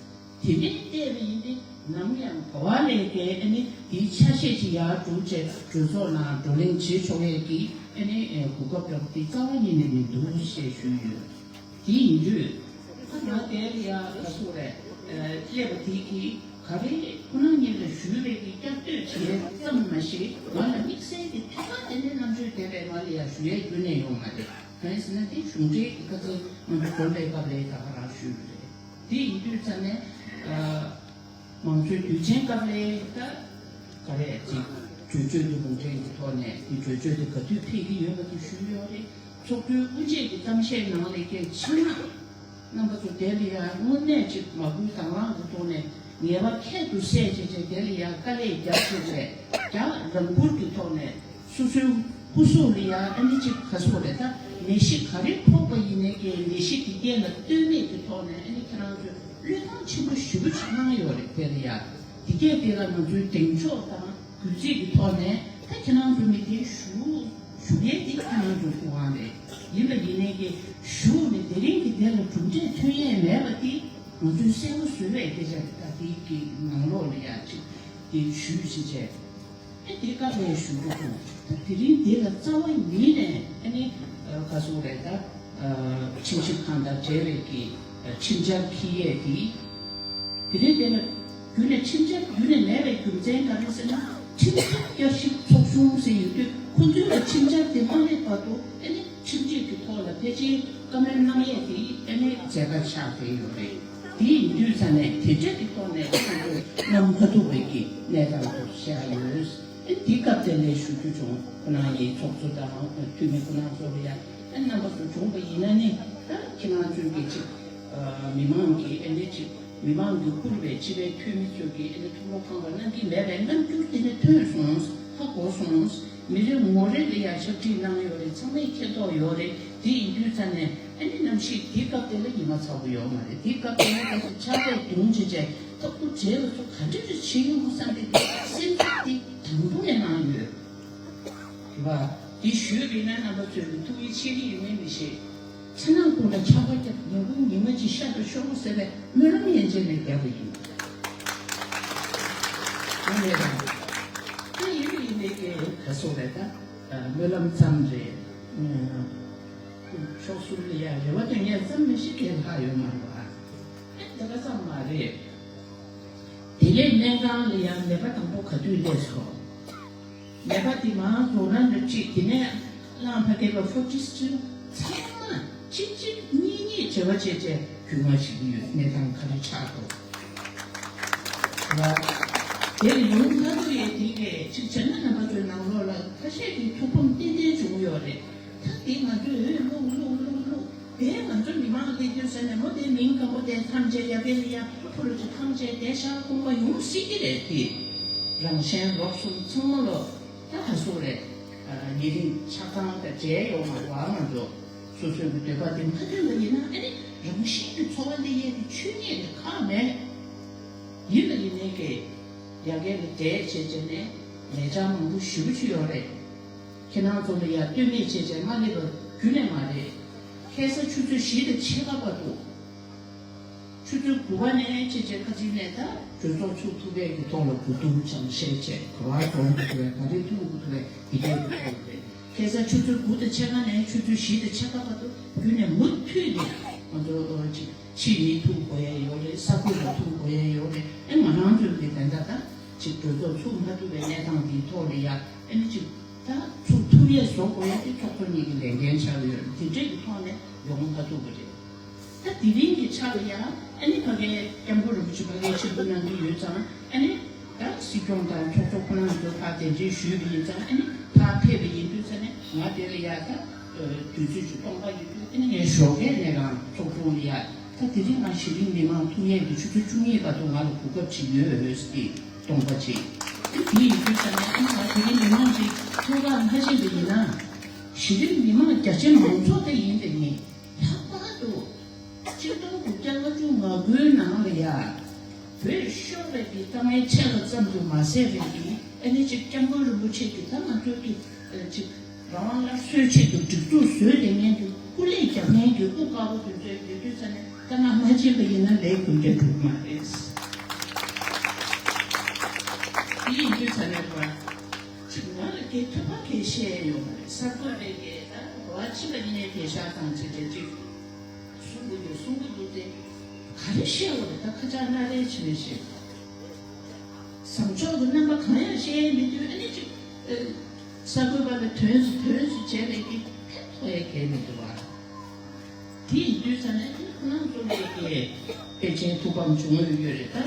དེ་འདྲས་བལྟས་པ་ཡིན་ཏེ་ནམ་ཡང་ག་བ་ལས་ཀའི་ཨ་ནི་དེའི་ཆ་ཤས་ཅིག་ཡར་གྲུབ་བྱས་གྲོས་ཚོགས་ནང་བགྲོ་གླེང་བྱེད་ཆོག་ཡས་ཀྱི་ཨ་ནི་གོ་སྐབས་འདྲ་པོ་དེ་རྩ་བ་ཉིད་ནས་མི་འདུག་ཞེས་ཞུས་ཡོད། དེ་ཡིན་དུས། ང་དེ་ལ་ཡ་ག་སོགས་རེད། སླེབས་པ་དེ་གིས་ག་རེ་ཁོ་རང་ཉིད་ལ་ཞུས་པའི་གི་བསྐྱར་ཟློས་བྱས་ཙམ་མ་ཞིག་ང་ལ་དམིགས་བསལ་གྱི་ཐད་ཀར་དེ་འདྲའི་རྣམ་དཔྱོད་ལྡན་པའི་ང་ལ་ཡ་ཞུ་ཡས་རྒྱུན་ནས་ཡོང་མ་རེད། གང་ཡིན་ཟེར་ན་དེ་གཞུང་འབྲེལ་གྱི་ཁ་ཚིག་ང་ཚོ་འདོན་པའི་སྐབས་ལ་ད་ག་རང་ཞུས་པ་རེད། དེ་ཡིན་དུས་ཙམ་ནས། མང་གཙོའི་དུས་ཆེན་སྐབས་ལ་ད་ག་རེ་ཅིག་གྲོས་ཆོད་ཀྱི་ལུང་འདྲེན་གྱི་ཐོག་ནས་དེ་གྲོས་ཆོད་དེ་ག་དུས་ཕེབས་ཀྱི་ཡོད་པ་དེ་ཞུས་ཡོད་རེད། ཚོགས་འདུའི་དབུ་འབྱེད་ཀྱི་གཏམ་བཤད་ནང་ལ་སྐད་ཆེད་མངགས་རྣམ་པ་ཚོ་དེ་ལ་ཡང་དངོས་གནས་ཅིག་མ་བསྐུལ་དང་བླངས་ཀྱི་ཐོག་ནས་ངེས་པ་ཁྱད་དུ་བསད་བྱས་བྱས་དེ་ལ་ཡང་དཀའ་ལས་རྒྱབ་བྱས་བྱས་རྒྱ་རང་བཀུར་གྱི་ཐོག་ནས། སོ་སོའི་སྐུ་གཟུགས་ལ་ཡང་ཨ་ནི་ཅིག་ག་སོགས་རེད། ད་ནད་གཞི་ག་རེ་ཕོག་པ་ཡིན་ནའི་གི་ནད་གཞི་དེ་གས་ལ་ལྟོས་མེད་ཀྱི་ཐོག་ནས་ཨ་ནི་ཁྱེད་རང་ཚོས་བློས་བཏང་ཆེན་པོ་ཞེ་པོ་ཅིག་གནང་ཡོད་རེད། དེ་ལ་ཡང་དེ་གས་དེ་ལ་ང་ཚོའི་གདེང་འཇོག་དང་གུས་བརྩི་གི་ཐོག་ནས་ད་ཁྱེད་རང་ཚོ་མི་དེ་ཞུ་ཞུ་མཁན་དེ་ཁྱེད་རང་ཚོའི་ཐུབ་དབང་རེད། ཡིན་པ་ཡིན་ནའི་གི་ཞུ་ནས་དེ་རིང་གི་དེ་ལ་གྲུབ་འབྲས་ཐོན་ཡས་མེད་པ་དེ་ང་ཚོས་གསལ་པོ་བཟོ་བའི་སྐད་ཆ་རེད། ད་དེ་གི་ནང་ལོགས་ལ་ཡང་ཅིག་དེ་ཞུས་ཕྱིན་ཆད། ཨེ་དེ་སྐབས་ལ་ཞུ་རྒྱུ་དང་དེ་རིང་འདི་ལ་རྩ་བ་ཉིད་ནས་ཨ་ནི་ག་སོགས་རེད། ད་ཁྲིམས་ཞིབ་ཁང་དང་འབྲེལ་བའི་གི་ཁྲིམས་འཆར་འཁྱེར་ཡས་དེ་དེ་རིང་འདི་ལ་རྒྱུན་ནས་ཁྲིམས་འཆར་རྒྱུན་ནས་མེད་པའི་རྒྱུ་མཚན་ག་རེ་ཟེར་ན། ཁྲིམས་ཞིབ་བསྐྱར་ཞིབ་ཚོགས་ཆུང་ཟེར་ཡོད་དུས་ཁོ་ཚོའི་ལ་ཁྲིམས་འཆར་དེ་མ་སླེབས་བར་དུ་ཨ་ནི་ཁྲིམས་ཆད་ཀྱི་ཐོག་ལ་ཕལ་ཆེར་བཀའ་མོལ་གནང་ཡས་དེ་ཨ་ནི་མཛད་པ་ཆགས་བསྡད་ཡོད་རེད། དེ་ཡིན་དུས་ཙང་ནས་དེ་འདྲ་གི་ཐོག་ནས་ཁོང་ཚོས་གནང་མ་ཐུབ་པའི་གི་གནས་སྟངས་ཐོག་བཤད་ཡོད། ཨ་དེ་སྐབས་དེ་ལས་ཞུ་རྒྱུ་བྱུང་། ཁོ་རང་གི་ཚོགས་གཙོ་དང་འཐུས་མི་ཁོ་རང་ཚོ་ལ་ཡང་ཨ་རྣམ་པ་ཚོ་བྱུང་བ་ཡིན་ན་ནི་ད་ཁྱེད་རང་ཚོའི་གི་ཅིག་མི་མང་གི་ཨ་ནི་ཅིག་མི་མང་གིས་བཀུར་བའི་སྤྱི་པའི་འཐུས་མི་ཚོས་ཀྱི་ཨ་ནི་ཐུགས་བློ་ཁེངས་པ་གནང་གི་མེད་པའི་རྣམ་འགྱུར་དེ་ནི་ཐོན་སོང་། ཧ་ གོ་སོང་། མི་རེ་ངོ་རེ་ལ་ཡ་ཕྱག་བྲིས་གནང་ཡོད་རེད། ཚང་མས་མཁྱེན་རྟོགས་ཡོད་རེད། དེ་ཡིན་དུས་ཙང་ནས་ཨ་ནི་གནམ་གཤིས་དེའི་སྐབས་དེ་ལ་ཉི་མ་ཚ་པོ་ཡོད་མ་རེད། དེའི་སྐབས་དེ་ལ་ད་ཆར་པས་རྡུང་བྱས་བྱས་ཐབ་ཁུ་བྲལ་བ་ཚོ་ག་འདྲ་རེ་བྱེད་ཡོང་བསམ་སྟེ་དེ་སེམས་ཐག་དེ་དང་པོ་ནས་གནང་ཡོད། རེད་པ། འདི་ཞུས་པ་ཡིན་ན་རྣམ་པ་ཚོས་ཀྱི་ཐུགས་ཡིད་ཆེས་ཀྱི་ཡོད་མེད་མི་ཤེས། ཕྱི་ནང་ཀུན་ལ་ཆར་པ་བརྒྱབ། ཉིན་གུང་ཉི་མ་གཅིག་ཤར་དུ་ཤོག་ཟེར་བའི་སྨོན་ལམ་ཡན་ཆད་ནས་བརྒྱབ་པ་ཡིན། ཡིན་ནའི་རང་། ད་ཡིན་ནའི་ཡིན་ནའི་གི་ག་སོགས་རེད་ད། སྨོན་ལམ་ཙམ་རེད། ཕྱོགས་གསུམ་ལ་ཡ་རེ་བ་དོན་གཉེར་ཙམ་མི་ཞིག་གི་ལྷག་ཡོད་མ་རེད་པ། ཨེ་ད་ག་ཙམ་མ་རེད། དེ་ནས་སྨན་ཁང་ལ་ཡང་ནད་པ་དང་པོ་ག་དུས་སླེབས་སོང་། ནད་པ་དེ་མར་རྫོང་ནང་ལ་ཁྲིད། དེ་ནས་གླང་ཕ་སྐད་པ་ཕོ་ཊི་སི་ཊི་ཚང་མ་གཅིག་གཅིག་གཉིས་གཉིས་བྱེད་པ་བྱས་བྱས་རྒྱུས་མངའ་བྱེད་ཀྱི་ཡོད། གནས་སྟངས་ག་རེ་ཆགས་འདུག་ར། དེར་ཡོང་ཁ་ཐུག་ཡས་དེ་གས་གཅིག་བྱས་ན་རྣམ་པ་ཚོའི་ནང་ལོགས་ལ་ཁ་ཤས་ཀྱི་ཐུགས་ཕམ་ཏན་ཏན་བྱུང་ཡོད་རེད། ད་དེ་ང་ཚོས་འོས་བླུག་བླུག་བླུག་བླུག་དེ་ང་ཚོ་མི་མང་སླེབས་དུས་ཟེར་ནས་མོ་དེ་མིང་སྐམ་པོ་དེ་ཐམས་ཅད་ཡ་གེ་ལ་ཡ་ཕུ་རུ་ཅི་ཐམས་ཅད་དེ་ཤར་ཁུངས་པ་ཡོང་སྲིད་ཀྱི་རེད། དེ་རང་གཞན་རོགས་གསུམ་ཚང་མ་ལོ་ད་ཧ་སུ་རེད། ཉེ་རིང་ཆགས་སྡང་དང་འབྲེལ་ཡོད་མ་རེད་པ། ང་ཚོ་སོ་སོའི་གི་འདོད་པ་དེ་མ་ཐོན་པ་ཡིན་ན་ཨ་ནི་རང་བཞིན་གྱི་འཚོ་བ་འདི་ཡས་ཀྱི་ཆོས་ཉིད་ལས་ཁག་མེད། ཡིན་ལ་ཡིན་ནའི་གི་ཡ་གེ་ལ་འབྲེལ་བྱས་བྱས་ནས་ལས་འཆར་མང་པོ་ཞེ་པོ་ཅིག་ཡོད་རེད། ཁྱེད་རང་ཚོ་ལ་ཡ་ལྟོས་མེད་བྱས་བྱས་མ་སླེབས་པ་རྒྱུན་ནས་མ་རེད། ཁ་སང་ཆུ་ཚོད་བཞི་དང་ཕྱེད་ཀ་བར་དུ། ཆུ་ཚོད་དགུ་པ་ནས་བྱས་བྱས་ཁ་ཅིག་ནས་ད་གྲོས་ཚོགས་ཚུགས་ཐུབ་པའི་གི་ཐོག་ལ་གོ་བསྡུར་སྦྱང་བཤད་བྱས་ག་བར་གཏོང་དགོས་པའི་ག་རེ་ཐུག་དགོས་པའི་དེ་གའི་གི་ཐོག་རེད། ཁ་སང་ཆུ་ཚོད་དགུ་དང་ཕྱེད་ཀ་ནས་ཆུ་ཚོད་བཞི་དང་ཕྱེད་ཀ་བར་དུ་རྒྱུན་ནས་མུ་མཐུད་ནས་ང་ཚོ་ཅིག་ཕྱི་ཡི་ཐུག་དགོས་ཡ་ཡོད་རེད། ས་ཁུལ་ལ་ཐུག་དགོས་ཡ་ཡོད་རེད། ཨེ་ང་རང་ཚོའི་གི་དེ་འདྲ་ད་ཅིག་གྲོས་ཚོགས་ཚུགས་མ་ཐུབ་པའི་གནས་སྟངས་འདིའི་ཐོག་ལ་ཡ་ཨེ་ནི་ཅིག་ད་ཚུགས་ཐུབ་ཡས་བཟོ་དགོས་ཡ་དེ་ཚོགས་གཙོ་གཉིས་ཀྱི་ལས་འགན་ཆགས་ཡོད་རེད། དེ་འདྲས་ཀྱི་ཐོག་ནས་ཡོང་མ་ཐུབ་པ་རེད། ད་དེ་རིང་གི་ཆ་ལ་ཡང་ཨ་ནི་ཕ་གའི་སྐྱབས་མགོན་རིན་པོ་ཆེ་ཕ་གའི་ཆེད་དུ་གནང་གི་ཡོད་ཙང་ཨ་ནི་ད་སྲིད་སྐྱོང་དང་ཚོགས་གཙོ་ཁོ་རང་ཚོ་ཕར་གདན་འདྲེན་ཞུས་པ་ཡིན་ཙང་ཨ་ནི་ཕར་ཕེབས་པ་ཡིན་དུས་ཙ་ནས་ང་དེ་ལ་ཡ་ད་དུས་ཚོད་ཅིག་སྟོང་པ་ཡོད་དུས་ཨ་ནི་ངའི་ཞོགས་ཀས་ནས་རང་ཚོགས་དྲུང་ལ་ཡ་ད་དེ་རིང་ང་གཞི་རིམ་མི་མང་ཐུག་ཡས་ཀྱི་ཆུ་ཚོད་བཅུ་གཉིས་བར་དུ་ང་ལ་གོ་སྐབས་ཅིག་ཡོད་ཟེར་ཏེ་སྟོང་པ་ཅིག་ཨ་ནི་དེ་ཡིན་དུས་ཙ་ནས་ཨ་ནི་ང་གཞི་རིམ་མི་མང་ཅིག་ཐུག་ག་མ་ཕྱིན་པ་ཡིན་ན་གཞི་རིམ་མི་མང་རྒྱ་ཆེ་མང་ཚོགས་དེ་ཡིན་པ་ཡིན། ལྷག་པར་དུ་ཆིག་སྟོང་དགུ་བརྒྱ་ལྔ་བཅུ་ང་དགུའི་ནང་ལ་ཡ་བོད་ཤོར་བའི་གི་དཀའ་ངལ་འཕྲད་པ་ཙམ་དུ་མ་ཟད་པའི་གི་ཨ་ནི་ཅིག་སྐྱབས་མགོན་རིན་པོ་ཆེ་གི་ད་ང་ཚོའི་གི་ཅིག་རང་དབང་སླར་གསོའི་ཆེད་དུ་སྒྲིག་འཛུགས་བཟོས་བསྡད་མཁན་གྱི་སྐུ་ལས་རྒྱག་མཁན་གྱི་དབུ་དཀར་པོ་དེ་ཚོའི་ཡོད་དུས་ཙ་ནས་ད་ང་མ་ཕྱིན་པ་ཡིན་ན་ལས་རྒྱུ་འབྲས་འགྲུབ་མ་རེད། དེ་ཡིན་དུས་ཙ་ནས་བ། ཅིག་ང་ལ་སྐད་ཐོས་པ་སྐད་བཤད་ཡོད་མ་རེད། གསར་འགོད་པས་སྐད་ད་རོ་ཨ་ཕྱི་ལ་ཡིན་ནའི་སྐད་ཤག་དང་ཅིག་རེ་ཅིག་གསུང་གི་འདུག་གསུང་གི་འདུག་སྟེ་ག་རེ་བཤད་འོ་རེད། ད་ཁ་ཆག་སྣ་རལ་ཕྱི་ནས་བཤད། བཟང་ཕྱོགས་ཀྱི་རྣམ་པ་གང་ཡང་བཤད་མི་འདུག་ཨ་ནི་ཅིག་གསར་འགོད་པ་ལ་དོན་སུ་དོན་སུ་བྱས་ནས་ཀྱི་ཕན་ཐོགས་ཡས་གལ་མི་འདུག་བ། དེ་ཡིན་དུས་ཙ་ནས་ཁོ་རང་ཚོ་ལས་ཀའི་དཔེ་ཆའི་ཐུགས་ཕམ་བྱུང་ཡོད་ཡོད་རེད་ད།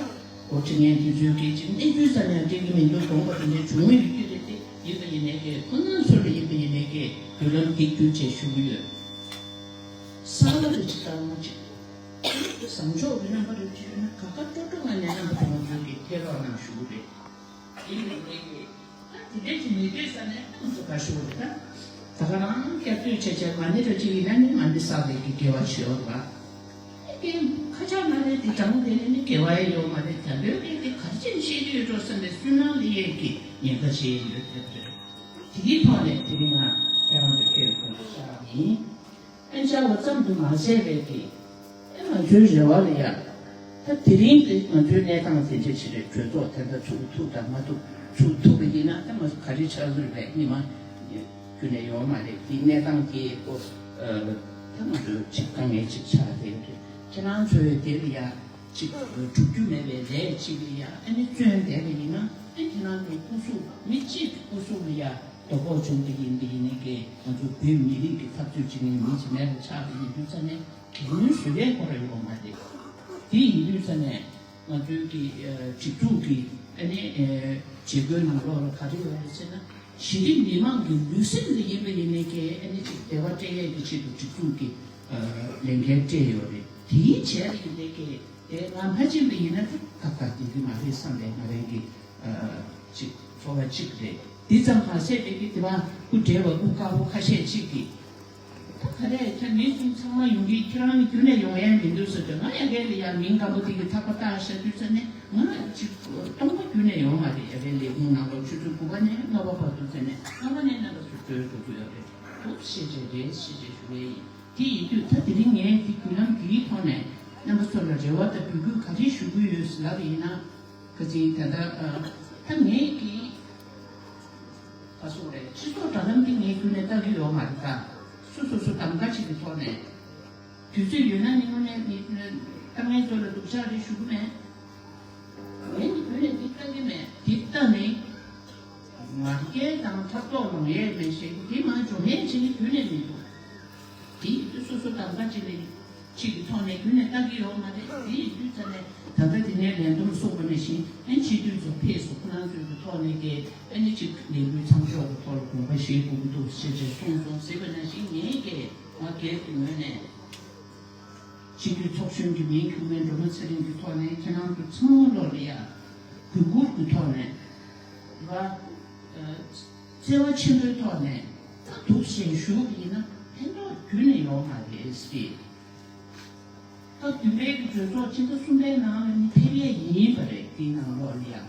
འོ་དྲི་ངན་དུས་ཚོད་ཀྱི་ཅིག་གནས་ཚུལ་ཙམ་ཡང་འགྲིག་གི་མི་འདུག་གདོང་པ་དེ་འདྲའི་བྱུང་ཡོད་ཀྱི་རེད་དེ། ཡིན་པ་ཡིན་ནའི་ཀྱི་ཁོ་རང་ཚོ་ལ་ཡིན་པ་ཡིན་ནའི་ཀྱི་བརྒྱུད་ལམ་འདི་བསྒྱུར་བྱས་ཞུ་གི་ཡོད། གསར་བ་རེ་ཅིག་ལྟར་མ་ཅིག་བཟང་ཕྱོགས་ཀྱི་རྣམ་པ་རེ་ཅིག་ཡོད་ན་ག་ག་སྤྲོ་སྤྲོ་ངང་ནས་རྣམ་པ་ཚོ་ང་ཚོའི་གི་ཐད་གཏོང་གནང་ཞུ་གི་རེད། དེ་ཡིན་ནའི་ད་དེ་འདྲ་ཅིག་མི་འདོད་ས་ནས་ང་ཚོ་ག་ཞུ་བ་རེད་ད། ད་ག་རང་བསྐྱར་ཟློས་བྱས་བྱས་ང་འདི་འདྲ་ཅིག་ཡིན་ན་ནི་ང་འདི་ས་ལས་ཀྱི་དགེ་བ་ཞེ་བ་རེད་པ། ཨེ་ཀྱེ་ཁ་ཆག་མ་རེད་དེ་དྲང་དེ་ནི་ནི་དགེ་བ་ཡང་ཡོད་མ་རེད། ད་འདོད་ཀྱི་དེ་ག་རེ་བྱས་ནས་བཤད་ཀྱི་ཡོད་འགྲོ་བསམ་པའི་སུན་སྣང་ལ་ཡས་ཀྱི་ཉེན་ཁ་ཞེ་ཡོད་དེ་རེད། དེའི་ཐོག་ནས་དེ་རིང་ང་ཁྱེད་རང་ཚོ་ཁྱེད་ཀྱི་ཕྱག་ཡིན། ཨེ་བྱ་བ་ཙམ་དུ་མ་ཟད་པའི་གི་ཨེ་ང་ཚོའི་རེ་བ་ལ་ཡ། ད་དེ་རིང་གི་ང་ཚོའི་གནས་སྟངས་དེ་འདྲ་ཞིག་རེད། གྲོས་ཚོགས་དེ་འདྲ་ཚུགས་ཐུབ་དང་མ་ཐུབ་ཚུགས་ཐུབ་པ་ཡིན་ན་ད་ང་ཚོ་ག་རེ་ཆགས་ཀྱི་རེད་པས་ཉི་མ་རྒྱུན་ནས་ཡོད་མ་རེད། དེ་གནས་སྟངས་དེ་ཀོ་ད་ང་ཚོ་ཅིག་དཀའ་ངལ་ཅིག་ཆགས་བསྡད་ཡོད་རེད། ཁྱེད་རང་ཚོའི་དེ་ལ་ཡ་ཅིག་སྒྲུབ་རྒྱུ་མེད་པའི་ལས་ཅིག་ལ་ཡ་ཨ་ནི་བརྩོན་བསྡད་པ་ཡིན་ན་ཨ་ཁྱེད་རང་ཚོའི་སྐུ་གཟུགས་མི་གཅིག་གི་སྐུ་གཟུགས་ལ་ཡ་དོ་ཕོག་བྱུང་བ་ཡིན་པ་ཡིན་ནའི་ཀྱི་ང་ཚོ་བོད་མི་རིགས་ཀྱི་འཐབ་རྩོད་བྱེད་མཁན་མི་ཅིག་མེད་པ་ཆགས་པ་ཡིན་དུས་ཙ་ནས། དེ་ཡིན་ཟེར་བའི་སྐོར་ཡོང་མ་རེད། དེ་ཡིན་དུས་ཙ་ནས་ང་ཚོའི་གི་སྒྲིག་འཛུགས་ཀྱི་ཨ་ནི་བྱེད་སྒོའི་ནང་ལོགས་ལ་ག་རེ་ཡོད་རེད་ཟེར་ན། གཞི་རིམ་མི་མང་གི་ལུས་སེམས་ལ་ཡིན་པ་ཡིན་ནའི་གི་ཨ་ནི་ཅིག་བདེ་བ་སྤྲད་ཡས་ཀྱི་ཆེད་དུ་སྒྲིག་འཛུགས་ཀྱི་ལས་འགན་སྤྲད་ཡོད་རེད། དེའི་བྱས་ལ་ཡིན་ནའི་གི་དེ་ང་མ་ཕྱིན་པ་ཡིན་ན་ད་ཏག་ཏག་དེ་གི་མ་རེད་བསམ་པའི་ང་རང་གི་ཅིག་ཚོར་བ་གཅིག་རེད། འདི་ཙམ་མ་ཟད་པའི་གི་དེ་བ་སྐུ་བགྲེས་པ་སྐུ་དཀར་པོ་ཁ་ཤས་ཅིག་གིས། ད་ག་རེ་ཁྱེད་མི་ཚང་མ་ཡོང་གི་ཁྱེད་རང་ནི་རྒྱུན་ནས་ཡོང་ཡ་མི་འདུག་ཟེར་དུས། ང་ཡ་གའི་ལ་ཡ་མིང་སྐམ་པོ་དེ་གི་ཐག་པ་བཏགས་བཞག་དུས་ཙ་ནས་ང་ཅིག་སྟོང་པ་རྒྱུན་ནས་ཡོང་མ་རེད། ཡ་གའི་ལས་ཁུངས་ནང་ལོགས་ཆུ་ཚོད་དགུ་པ་ནས་ལྔ་པ་བར་དུ་ཙ་ནས་ལྔ་པ་ནས་རྣམ་པ་ཚོ་འགྲོ་འགྲོ་གི་ཡོད་རེད། འདུག་ཤེས་བྱས་རེད་ཤེས་བྱས་ཞུ་གི་ཡིན། དེ་ཡིན་དུས་ད་དེ་རིང་ངས་དེ་བརྒྱུད་ལམ་བརྒྱུད་ཐོག་ནས་རྣམ་པ་ཚོ་ལ་རེ་བ་དང་འབོད་སྐུལ་ག་རེ་ཞུ་གི་ཡོད་ཟེར་ལབ་པ་ཡིན་ན། ག་ཅིག་ད་ལྟ་ཨ། ད་ངས་ཀྱིས་ག་སོང་རེད། སྤྱི་ཚོགས་དྲ་ལམ་འདི་ངས་ཁྱོན་ནས་ལྟ་གི་ཡོད་མ་རེད་ད། སོ་སོ་སོ་གདམ་ག་ཅིག་གི་ཐོག་ནས། དུས་ཚོད་ཡོད་ན་ནི་དངོས་གནས་ནི་ལྟ་མཁན་ཚོ་ལ་སྡུག་ཅག་རེད་ཞུ་གི་མེད། ངས་ནི་ཁྱོན་ནས་འདི་ལྟ་གི་མེད། འདི་ལྟ་ནི་ང་རྒྱལ་དང་ཕྲག་དོག་ལོང་ཡས་མེད་ཞེས་འདི་མ་འཇོག་མཁན་ཅིག་ནི་ཁྱོན་ནས་མི་འདུག་དེ་ཡིན་དུས་སོ་སོ་གདམ་ག་ཅིག་ལས་ཅིག་གི་ཐོག་ནས་ཁྱོན་ནས་ལྟ་གི་ཡོད་མ་རེད། དེ་ཡིན་དུས་ཙ་ནས་ད་ལྟ་དེ་ནས་ལས་བསྡོམས་གསུངས་པ་ནང་བཞིན་ཨ་ནི་སྤྱི་འཐུས་ཚོ་ཕེབས་སོང་། ཁོ་རང་ཚོའི་གི་ཐོག་ནས་ཀྱི་ཨ་ནི་ཅིག་ལས་འགུལ་མཚམས་འཇོག་གི་ཐོག་ལ་དགོངས་པ་བཞེས་དགོས་ཀྱི་འདུག་ཅེས་ཅེས་གསུངས་སོང་ཟེར་བ་ནང་བཞིན་ངས་ཀྱི་ང་སྒེར་གྱི་ངོས་ནས་སྤྱི་འཐུས་ཚོགས་གཞོན་གྱི་མིང་འཁྱུག་མའི་སྒྲོལ་མ་ཚེ་རིང་གི་ཐོག་ནས་ཁྱེད་རང་ཚོ་ཚང་མ་ལོག་ལ་ཡ་གུས་བཀུར་གྱི་ཐོག་ནས་ར། བརྩེ་བ་ཆེན་པོའི་ཐོག་ནས་ད་འདུག་ཞེས་ཞུ་གི་ཡིན་ན་ཕན་ཐོགས་རྒྱུན་ནས་ཡོང་མ་རེད་ཟེར། སྐབས་བདུན་པའི་གི་གྲོས་ཚོགས་ཕྱི་ཟླ་གསུམ་པའི་ནང་ལ་ནི་ཕེབས་ཡས་ཡིན་པ་རེད། དེའི་ནང་ལོགས་ལ་ཡང་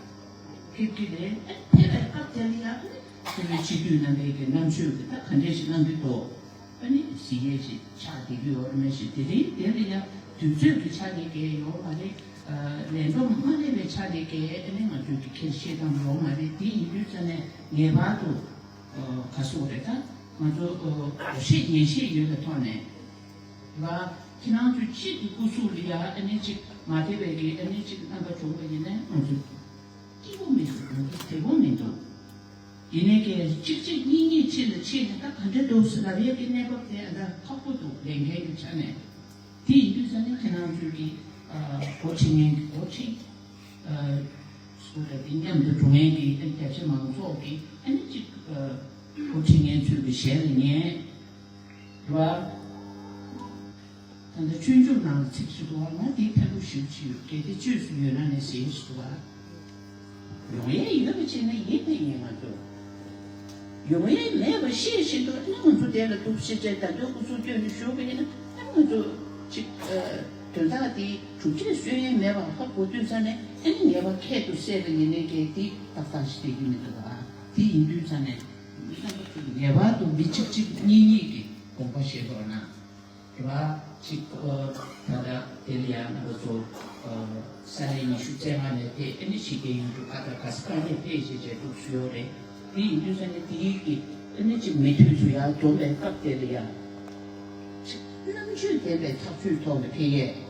ཕེབས་ཀྱི་རེད། ཨ་ཕེབས་པའི་སྐབས་དེ་ལ་ཡང་ཨ་ནི་ཕེབས་པའི་སྤྱི་འཐུས་རྣམ་པའི་གི་རྣམ་དཔྱོད་ཀྱི་ད་ག་འདྲས་ཞིག་གནང་གི་འདུག་ཨ་ནི་གཟིགས་ཡས་ཞིག་ཆགས་བསྡད་ཀྱི་ཡོད་རེད་མ་གཞི་དེ་རིང་དེ་ལ་ཡང་དུས་ཚོད་ཀྱི་ཆ་ནས་འགལ་ཡོད་མ་རེད། ལས་བསྡོམས་མ་སླེབས་པའི་ཆ་ནས་འགལ་ཨ་ནི་ང་ཚོས་ཀྱི་ཁྱེད་བཤད་སྟངས་ཡོད་མ་རེད། དེ་ཡིན་དུས་ཙ་ནས་ངེས་པར་དུ་ག་སོགས་རེད་ད་ང་ཚོ་གོ་ཤེས་ཉན་ཤེས་ཡོད་པའི་ཐོག་ནས། ལ། ཁྱེད་རང་ཚོས་གཅིག་གི་སྐུ་གཟུགས་ལ་ཡ་ཨ་ནི་གཅིག་མ་བདེ་བའི་གི་ཨ་ནི་གཅིག་རྣམ་པ་བྱུང་བ་ཡིན་ན་ང་ཚོ་སྐྱིད་པོ་མི་འདུག་ང་ཚོ་བདེ་པོ་མི་འདུག་ཡིན་ནའི་གི་གཅིག་གཅིག་གཉིས་གཉིས་ཕྱིན་ལ་ཕྱིན་ནས་ད་ག་འདྲ་འདུག་ཟེར་ལབ་ཡས་ཀྱི་གནས་བབ་དེ་ཨ་ད་ཁག་པོ་འདུག་ལས་འགན་གྱི་ཆ་ནས། དེ་ཡིན་དུས་ཙ་ནས་ཁྱེད་རང་ཚོས་ཀྱི་འགོ་ཁྲིད་མཁན་གྱི་འགོ་ཁྲིད་སུ་ལ་དེ་མཉམ་དུ་འགྲོ་མཁན་གྱི་རྒྱ་ཆེ་མང་ཚོགས་ཀྱི་ཨ་ནི་གཅིག་འགོ་ཁྲིད་མཁན་ཚོས་ཀྱི་ཞལ་ལ་ཉན། རེད་བ། ད་ལྟ་ཆོས་འབྱུང་ནང་ལ་ཚིག་ཞིག་འདུག་བ། ང་དེའི་ཕན་པོ་ཞེ་པོ་ཅིག་ཡོད། གལ་ཏེ་བཅོས་སུ་ཡོད་ན་ནས་ཟེར་ཞིག་འདུག་བ། ཡོང་ཡས་ཡོད་པ་བྱས་ན་ཡིན་ནི་ཡིན་མ་གཏོགས། ཡོང་ཡས་མེད་པ་ཤེས་བཞིན་དུ་ཨ་ནི་ང་ཚོ་དེ་ལ་འདུག་ཤེས་བྱས་ད་དུང་སྐུ་གཟུགས་སྐྱོན་ནས་བཞུགས་པ་ཡིན་ན་ཨ་ནི་ང་ཚོ་ཅིག་དོན་དག་དེ་གྲུབ་འབྲས་སོན་ཡས་མེད་པ་ཧ་གོ་དུས་ཙ་ནས་ཨ་ནི་ངེས་པ་ཁྱད་དུ་བསད་པ་ཡིན་ནའི་གལ་ཏེ་ཏག་ཏག་ཞིག་བསྡད་ཀྱི་མི་འདུག་བ། དེ་ཡིན་དུས་ཙ་ནས་མི་རྣམ་པ་ཚོས་ངེས་པར་དུ་མི་གཅིག་གཅིག་གཉིས་གཉིས་ཀྱི་དགོངས་པ་བཞེས་རོགས་གནང་། རེད་བ། གཅིག་ཨ། ད་ལྟ་དེ་ལ་ཡང་ང་ཚོ་ཨ། ས་ལེ་ཉི་ཤུ་རྩ་ལྔ་ནས་ཕེབས་ཨ་ནི་ཞིག་གི་ཡིན་འདུག་ཁ་ད་ག་ས་ག་ནས་ཕེབས་ཞེས་བྱས་འདུག་སུ་ཡོད་རེད། དེ་ཡིན་དུས་ས་ནས་དེའི་གི་ཨ་ནི་གཅིག་མི་མཐུན་ཚུལ་ཡང་འཛོམས་པའི་སྐབས་དེ་ལ་ཡང་། གཅིག་རྣམ་དཔྱོད་ལྡན་པའི་ཐག་གཅོད་ཐོག་ནས་ཕེབས་ཡས།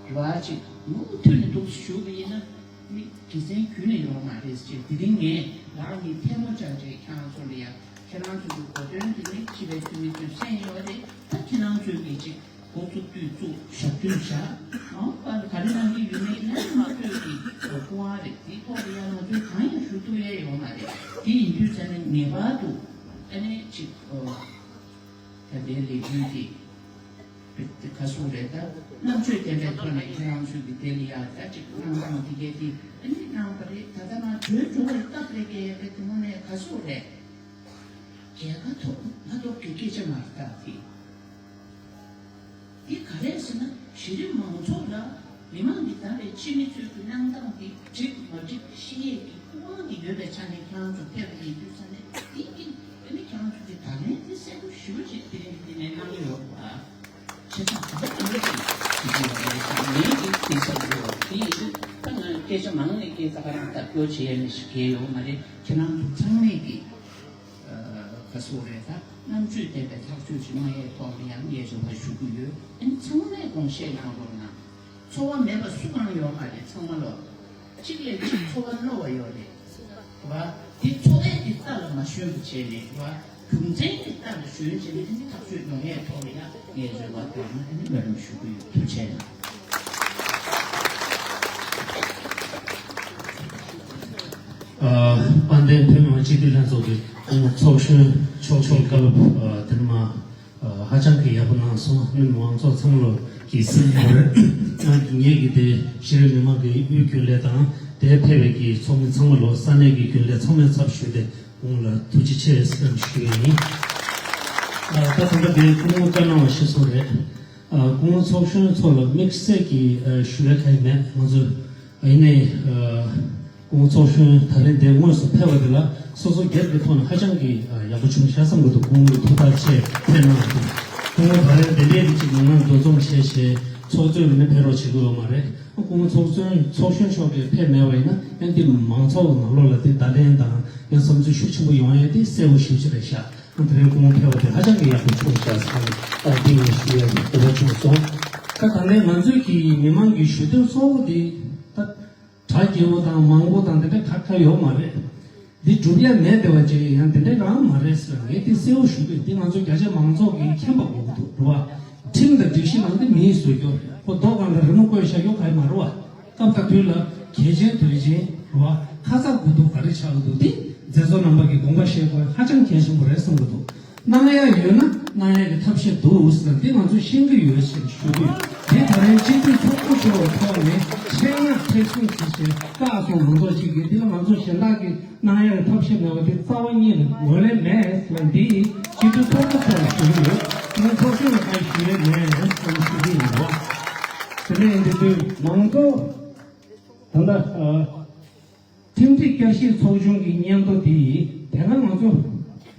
རེད་བ། གཅིག་མུ་མཐུད་ནས་འདུག་སུ་བཞུགས་པ་ཡིན་ན། ནི་དགེ་མཚན་རྒྱུན་ནས་ཡོང་མ་རེད་ཅེས་དེ་རིང་ངས་ལག་གཉིས་ཐལ་མོ་སྦྱར་བྱས་ཁྱེད་རང་ཚོ་ལ་ཡང་ཁྱེད་རང་ཚོ་གི་གོ་སྟོན་དེ་ནི་སྤྱི་པའི་འཐུས་མི་ཚོས་གསན་ཡོད་རེད། ད་ཁྱེད་རང་ཚོས་གི་ཅིག་འགོ་བཙུགས་དུས་བཙུགས་ཞབས་དྲུང་བཞག་ཨང་པར་ག་རེ་གནང་གི་ཡོད་མེད་ཡང་ང་ཚོས་ཀྱི་སྐུ་དབང་རེད། དེའི་ཐོག་ལ་ཡང་ང་ཚོས་གང་ཡང་ཞུ་ཐུབ་ཡས་ཡོད་མ་རེད། དེ་ཡིན་དུས་ཙ་ནས་ངེས་པར་དུ་ཨ་ནི་ཅིག་ཨོ། ད་ལྟའི་ལས་འགུལ་འདི་ག་སོང་རེད། ད་རྣམ་དཔྱོད་ལྡན་པའི་ཐོག་ནས་ཁྱེད་རང་ཚོས་ཀྱི་དེ་ལ་ཡང་ད་ཅིག་གནང་སྟངས་འདི་གས་འདི་ཨ་ནི་གནང་བ་རེད། ད་ལྟ་ང་གྲོས་འགྲོ་བའི་སྐབས་ལས་ཀའི་ཡག་པའི་དེ་མོ་ནས་ག་སོང་རེད། རྒྱལ་ཁ་ཐོབ་མ་ཐོབ་ཀྱི་སྐད་ཆ་མ་རེད། ད་དེ་འདི་ག་རེད་ཟེར་ན་གཞི་རིམ་མང་ཚོགས་ལ། མི་མང་གི་བདམས་པའི་སྤྱི་མི་ཚོས་ཀྱི་གནང་སྟངས་འདི་འགྲིག་མ་འགྲིག་ཤེས་ཡས་ཀྱི་སྐུ་དབང་གི་ཡོད་པའི་ཆ་ནས་ཁྱེད་རང་ཚོ་ཕེབས་པ་ཡིན་དུས་ཙ་ནས་འདི་ཨིན་ཨ་ནི་ཁྱེད་རང་ཚོ་གི་ད་ལན་འདི་གསལ་པོ་ཞེ་པོ་ཅིག་དེ་རིང་འདི་ནས་གནང་གི་ཡོད་པ། བྱས་ཙང་ད་ལྟ་གང་འདྲ་ཞིག་བྱེད་ཀྱི་ཡོད་རེད་ཟེར་ངས་འདི་དེ་ཟེར་གྱི་ཡོད། དེ་ཡིན་དུས་ད་ང་སྐད་ཆ་མང་ནས་སྐད་ཆ་ག་རང་ལྟ་སྐྱོར་བྱེད་ཡས་མི་ཞིག་གལ་ཡོད་མ་རེད། ཁྱེད་རང་ཚོ་ཚང་མས་ཀྱི་ག་སོགས་རེད། ད་རྣམ་དཔྱོད་ལྡན་པའི་ཐག་གཅོད་ཅིག་གནང་ཡས་ཐོག་ལ་ཡང་ངས་རེ་བ་ཞུ་གི་ཡོད། ཨ་ནི་ཚང་མས་དགོངས་བཞེས་གནང་རོགས་གནང་། འཚོ་བ་མེད་པ་སུ་གང་ཡོད་མ་རེད། ཚང་མ་ལོ། གཅིག་ལས་གཅིག་འཚོ་བ་རྣོ་བ་ཡོད་རེད། བ། འདི་འཚོ་བའི་གི་རྟ་ལ་མ་ཞོན་པ་བྱས་ནས་བ། རྒྱུ་མཚན་གྱི་རྟ་ལ་ཞོན་བྱས་ནས་ཨ་ནི་ཐག་གཅོད་ཡོང་ཡས་ཐོག་ལ་ཡང་ངས་རེ་བ་དང་ཨ་ནི་སྨོན་ལམ་ཞུ་གི་ཡོད། ཐུགས་རྗེ་གནང་། ཨ། དཔལ་ལྡན་བོད་མི་མང་སྤྱི་འཐུས་ལྷན་ཚོགས་ཀྱི་ཚོགས་གཞོན་མཆོག་གི་བཀའ་སློབ་ཨ། དེ་ནས་མ་ཨ། ཧ་ཅང་གི་ཡག་པོ་གནང་སོང་། སྔོན་མང་ཚོགས་ཚང་མ་ལོ་གི་སེམས་ཁུར་ང་གི་ངེད་ཀྱི་དེ་ཤེས་རིག་མི་མང་གི་དབུས་རྒྱུན་ལས་དང་ དེར་ཕེབས་པའི་གི་ཚོགས་མི་ཚང་མ་ལོ་ས་གནས་ཀྱི་རྒྱུན་ལས་ཚང་མའི་ཚབ་ཞུས་ཏེ་ཁོང་ལ་ཐུགས་རྗེ་ཆེ་ཟེར་ཞུ་ཡས་ཡིན། ཨ་ད་ད་ལྟ་དེ་སྐུ་ངོ་བཀའ་གནང་བ་ཞིག་སོང་རེད། ཨ་སྐུ་ངོ་ཚོགས་གཞོན་ཚོ་ལ་དམིགས་བསལ་གྱི་ཨ་ཞུ་ཡས་གང་ཡང་མེད། ང་ཚོ་ཨ་ཡིན་ནའི་ཨ་སྐུ་ངོ་ཚོགས་གཞོན་ད་རེས་འདིར་དངོས་སུ་ཕེབས་པ་དེ་ལ་སོ་སོ་སྒེར་གྱི་ཐོག་ནས་ཧ་ཅང་གི་ཨ་ཡག་པོ་བྱུང་ཤག་བསམ་གྱི་འདུག་སྐུ་ངོ་གི་ཐུགས་ཐག་བཅད་ཕེབས་གནང་འདུག་སྐུ་ངོ་ད་རེས་འདི་འདྲའི་གི་ཅིག་ནང་ལ་འདུ་འཛོམས་བྱས་བྱས་ཚོགས་གཙོས་མིན་ན་ཕེབས་རོགས་བྱེད་དགོས་ཡོད་མ་རེད། སྐུ་ངོ་ཚོགས་གཙོ་ཚོགས་གཞོན་མཆོག་གིས་ཕེབས་མེད་པ་ཡིན་ན་ཡང་འདི་མང་ཚོགས་ནང་ལོགས་ལ་དེ་བརྡ་ལན་དང་ཡང་བསམ་ཚུལ་ཤུགས་ཆེན་པོ་ཡོང་ཡས་དེ་གསལ་པོ་ཞེ་པོ་ཅིག་རེད་ཤག་དེ་རིང་སྐུ་ངོ་ཕེབས་པ་དེ་ཧ་ཅང་གི་ཡག་པོ་བྱུང་ཤག་ཟེར་ནས་ཨ་འདི་ངས་ཞུ་ཡས་ཀྱི་འདོད་པ་བྱུང་སོང་། ད་ད་ལྟའི་ང་ཚོའི་གི་མི་མང་གི་ཞུ་གཏུག་གཙོ་བོ་དེ་ད་གྲ་རྒྱས་པོ་དང་མང་པོ་དང་དེ་འདྲ་ག་ག་ཡོད་མ་རེད། འདི་སྒྲུབ་ཡ་མེད་བསྡད་པ་ཅིག་ཡང་དེ་འདྲ་རང་མ་རེད་ཟེར། ངས་དེ་གསལ་པོ་ཞུ་གི་འདི་ང་ཚོ་རྒྱ་ཆེ་མང་ཚོགས་ཀྱིས་མཁྱེན་པ་དགོས་ཀྱི་འདུག་རེད་བ། ཁྲིམས་དང་སྒྲིག་གཞི་ནང་དེ་མིས་བཟོས་རྒྱུ་རེད། ཁོ་རྡོ་སྒང་ལ་རི་མོ་བརྐོས་བཞག་རྒྱུ་ག་ཡི་མ་རེད་བ། སྐབས་དང་དུས་ལ་གལ་ཆེན་དོན་ཆེན་རེད་བ། ཁ་ཚ་དགོས་གཏུག་ག་རེ་ཆགས་ཀྱི་འདུག་འདི་མཛད་གཙོ་རྣམ་པ་གིས་དགོངས་པ་བཞེས་དགོས་ཧ་ཅང་གལ་ཆེན་པོ་རེད་བསམ་གྱི་འདུག་གནང་ཡ་ཡོད་ན་གནང་ཡ་གི་ཐབས་ཤེས་འདུག་ཟེར་འདི་ང་ཚོས་ཤེས་ཀྱི་ཡོད་ཅེས་ཞུ་གི་ཡོད། དེ་ད་རེས་སྤྱི་འཐུས་ཚོགས་གཙོ་མཆོག་གི་ཐོག་ནས་ཆེད་མངགས་ཐེར་ཟུང་བྱས་ཤིང་བཀའ་གསུང་མང་ཚོགས་ཤིག་གིས་འདི་ལ་ང་ཚོ་གཞན་དག་གིས་གནང་ཡ་གི་ཐབས་ཤེས་མེད་པ་དེ་རྩ་བ་ཉིད་ནས་ངོས་ལེན་མེད་ལ་འདི་སྤྱི་འཐུས་ཚོགས་གཙོ་མཆོག་ལ་ཞུ་གི་ཡོད། ང་ཚོགས་གཞོན་ལ་ཁ་ཞུ་ཡ་མེད་ལ་ཞུ་གི་ཡོད། དེ་ནས་འདི་དུས་མང་ཚོགས་ད་ལྟ་ཨ། ཁྲིམས་སྒྲིག་བསྐྱར་ཞིབ་ཚོགས་ཆུང་གི་སྙན་ཐོ་འདི་ཡིས་དེ་སྔ་ང་ཚོ་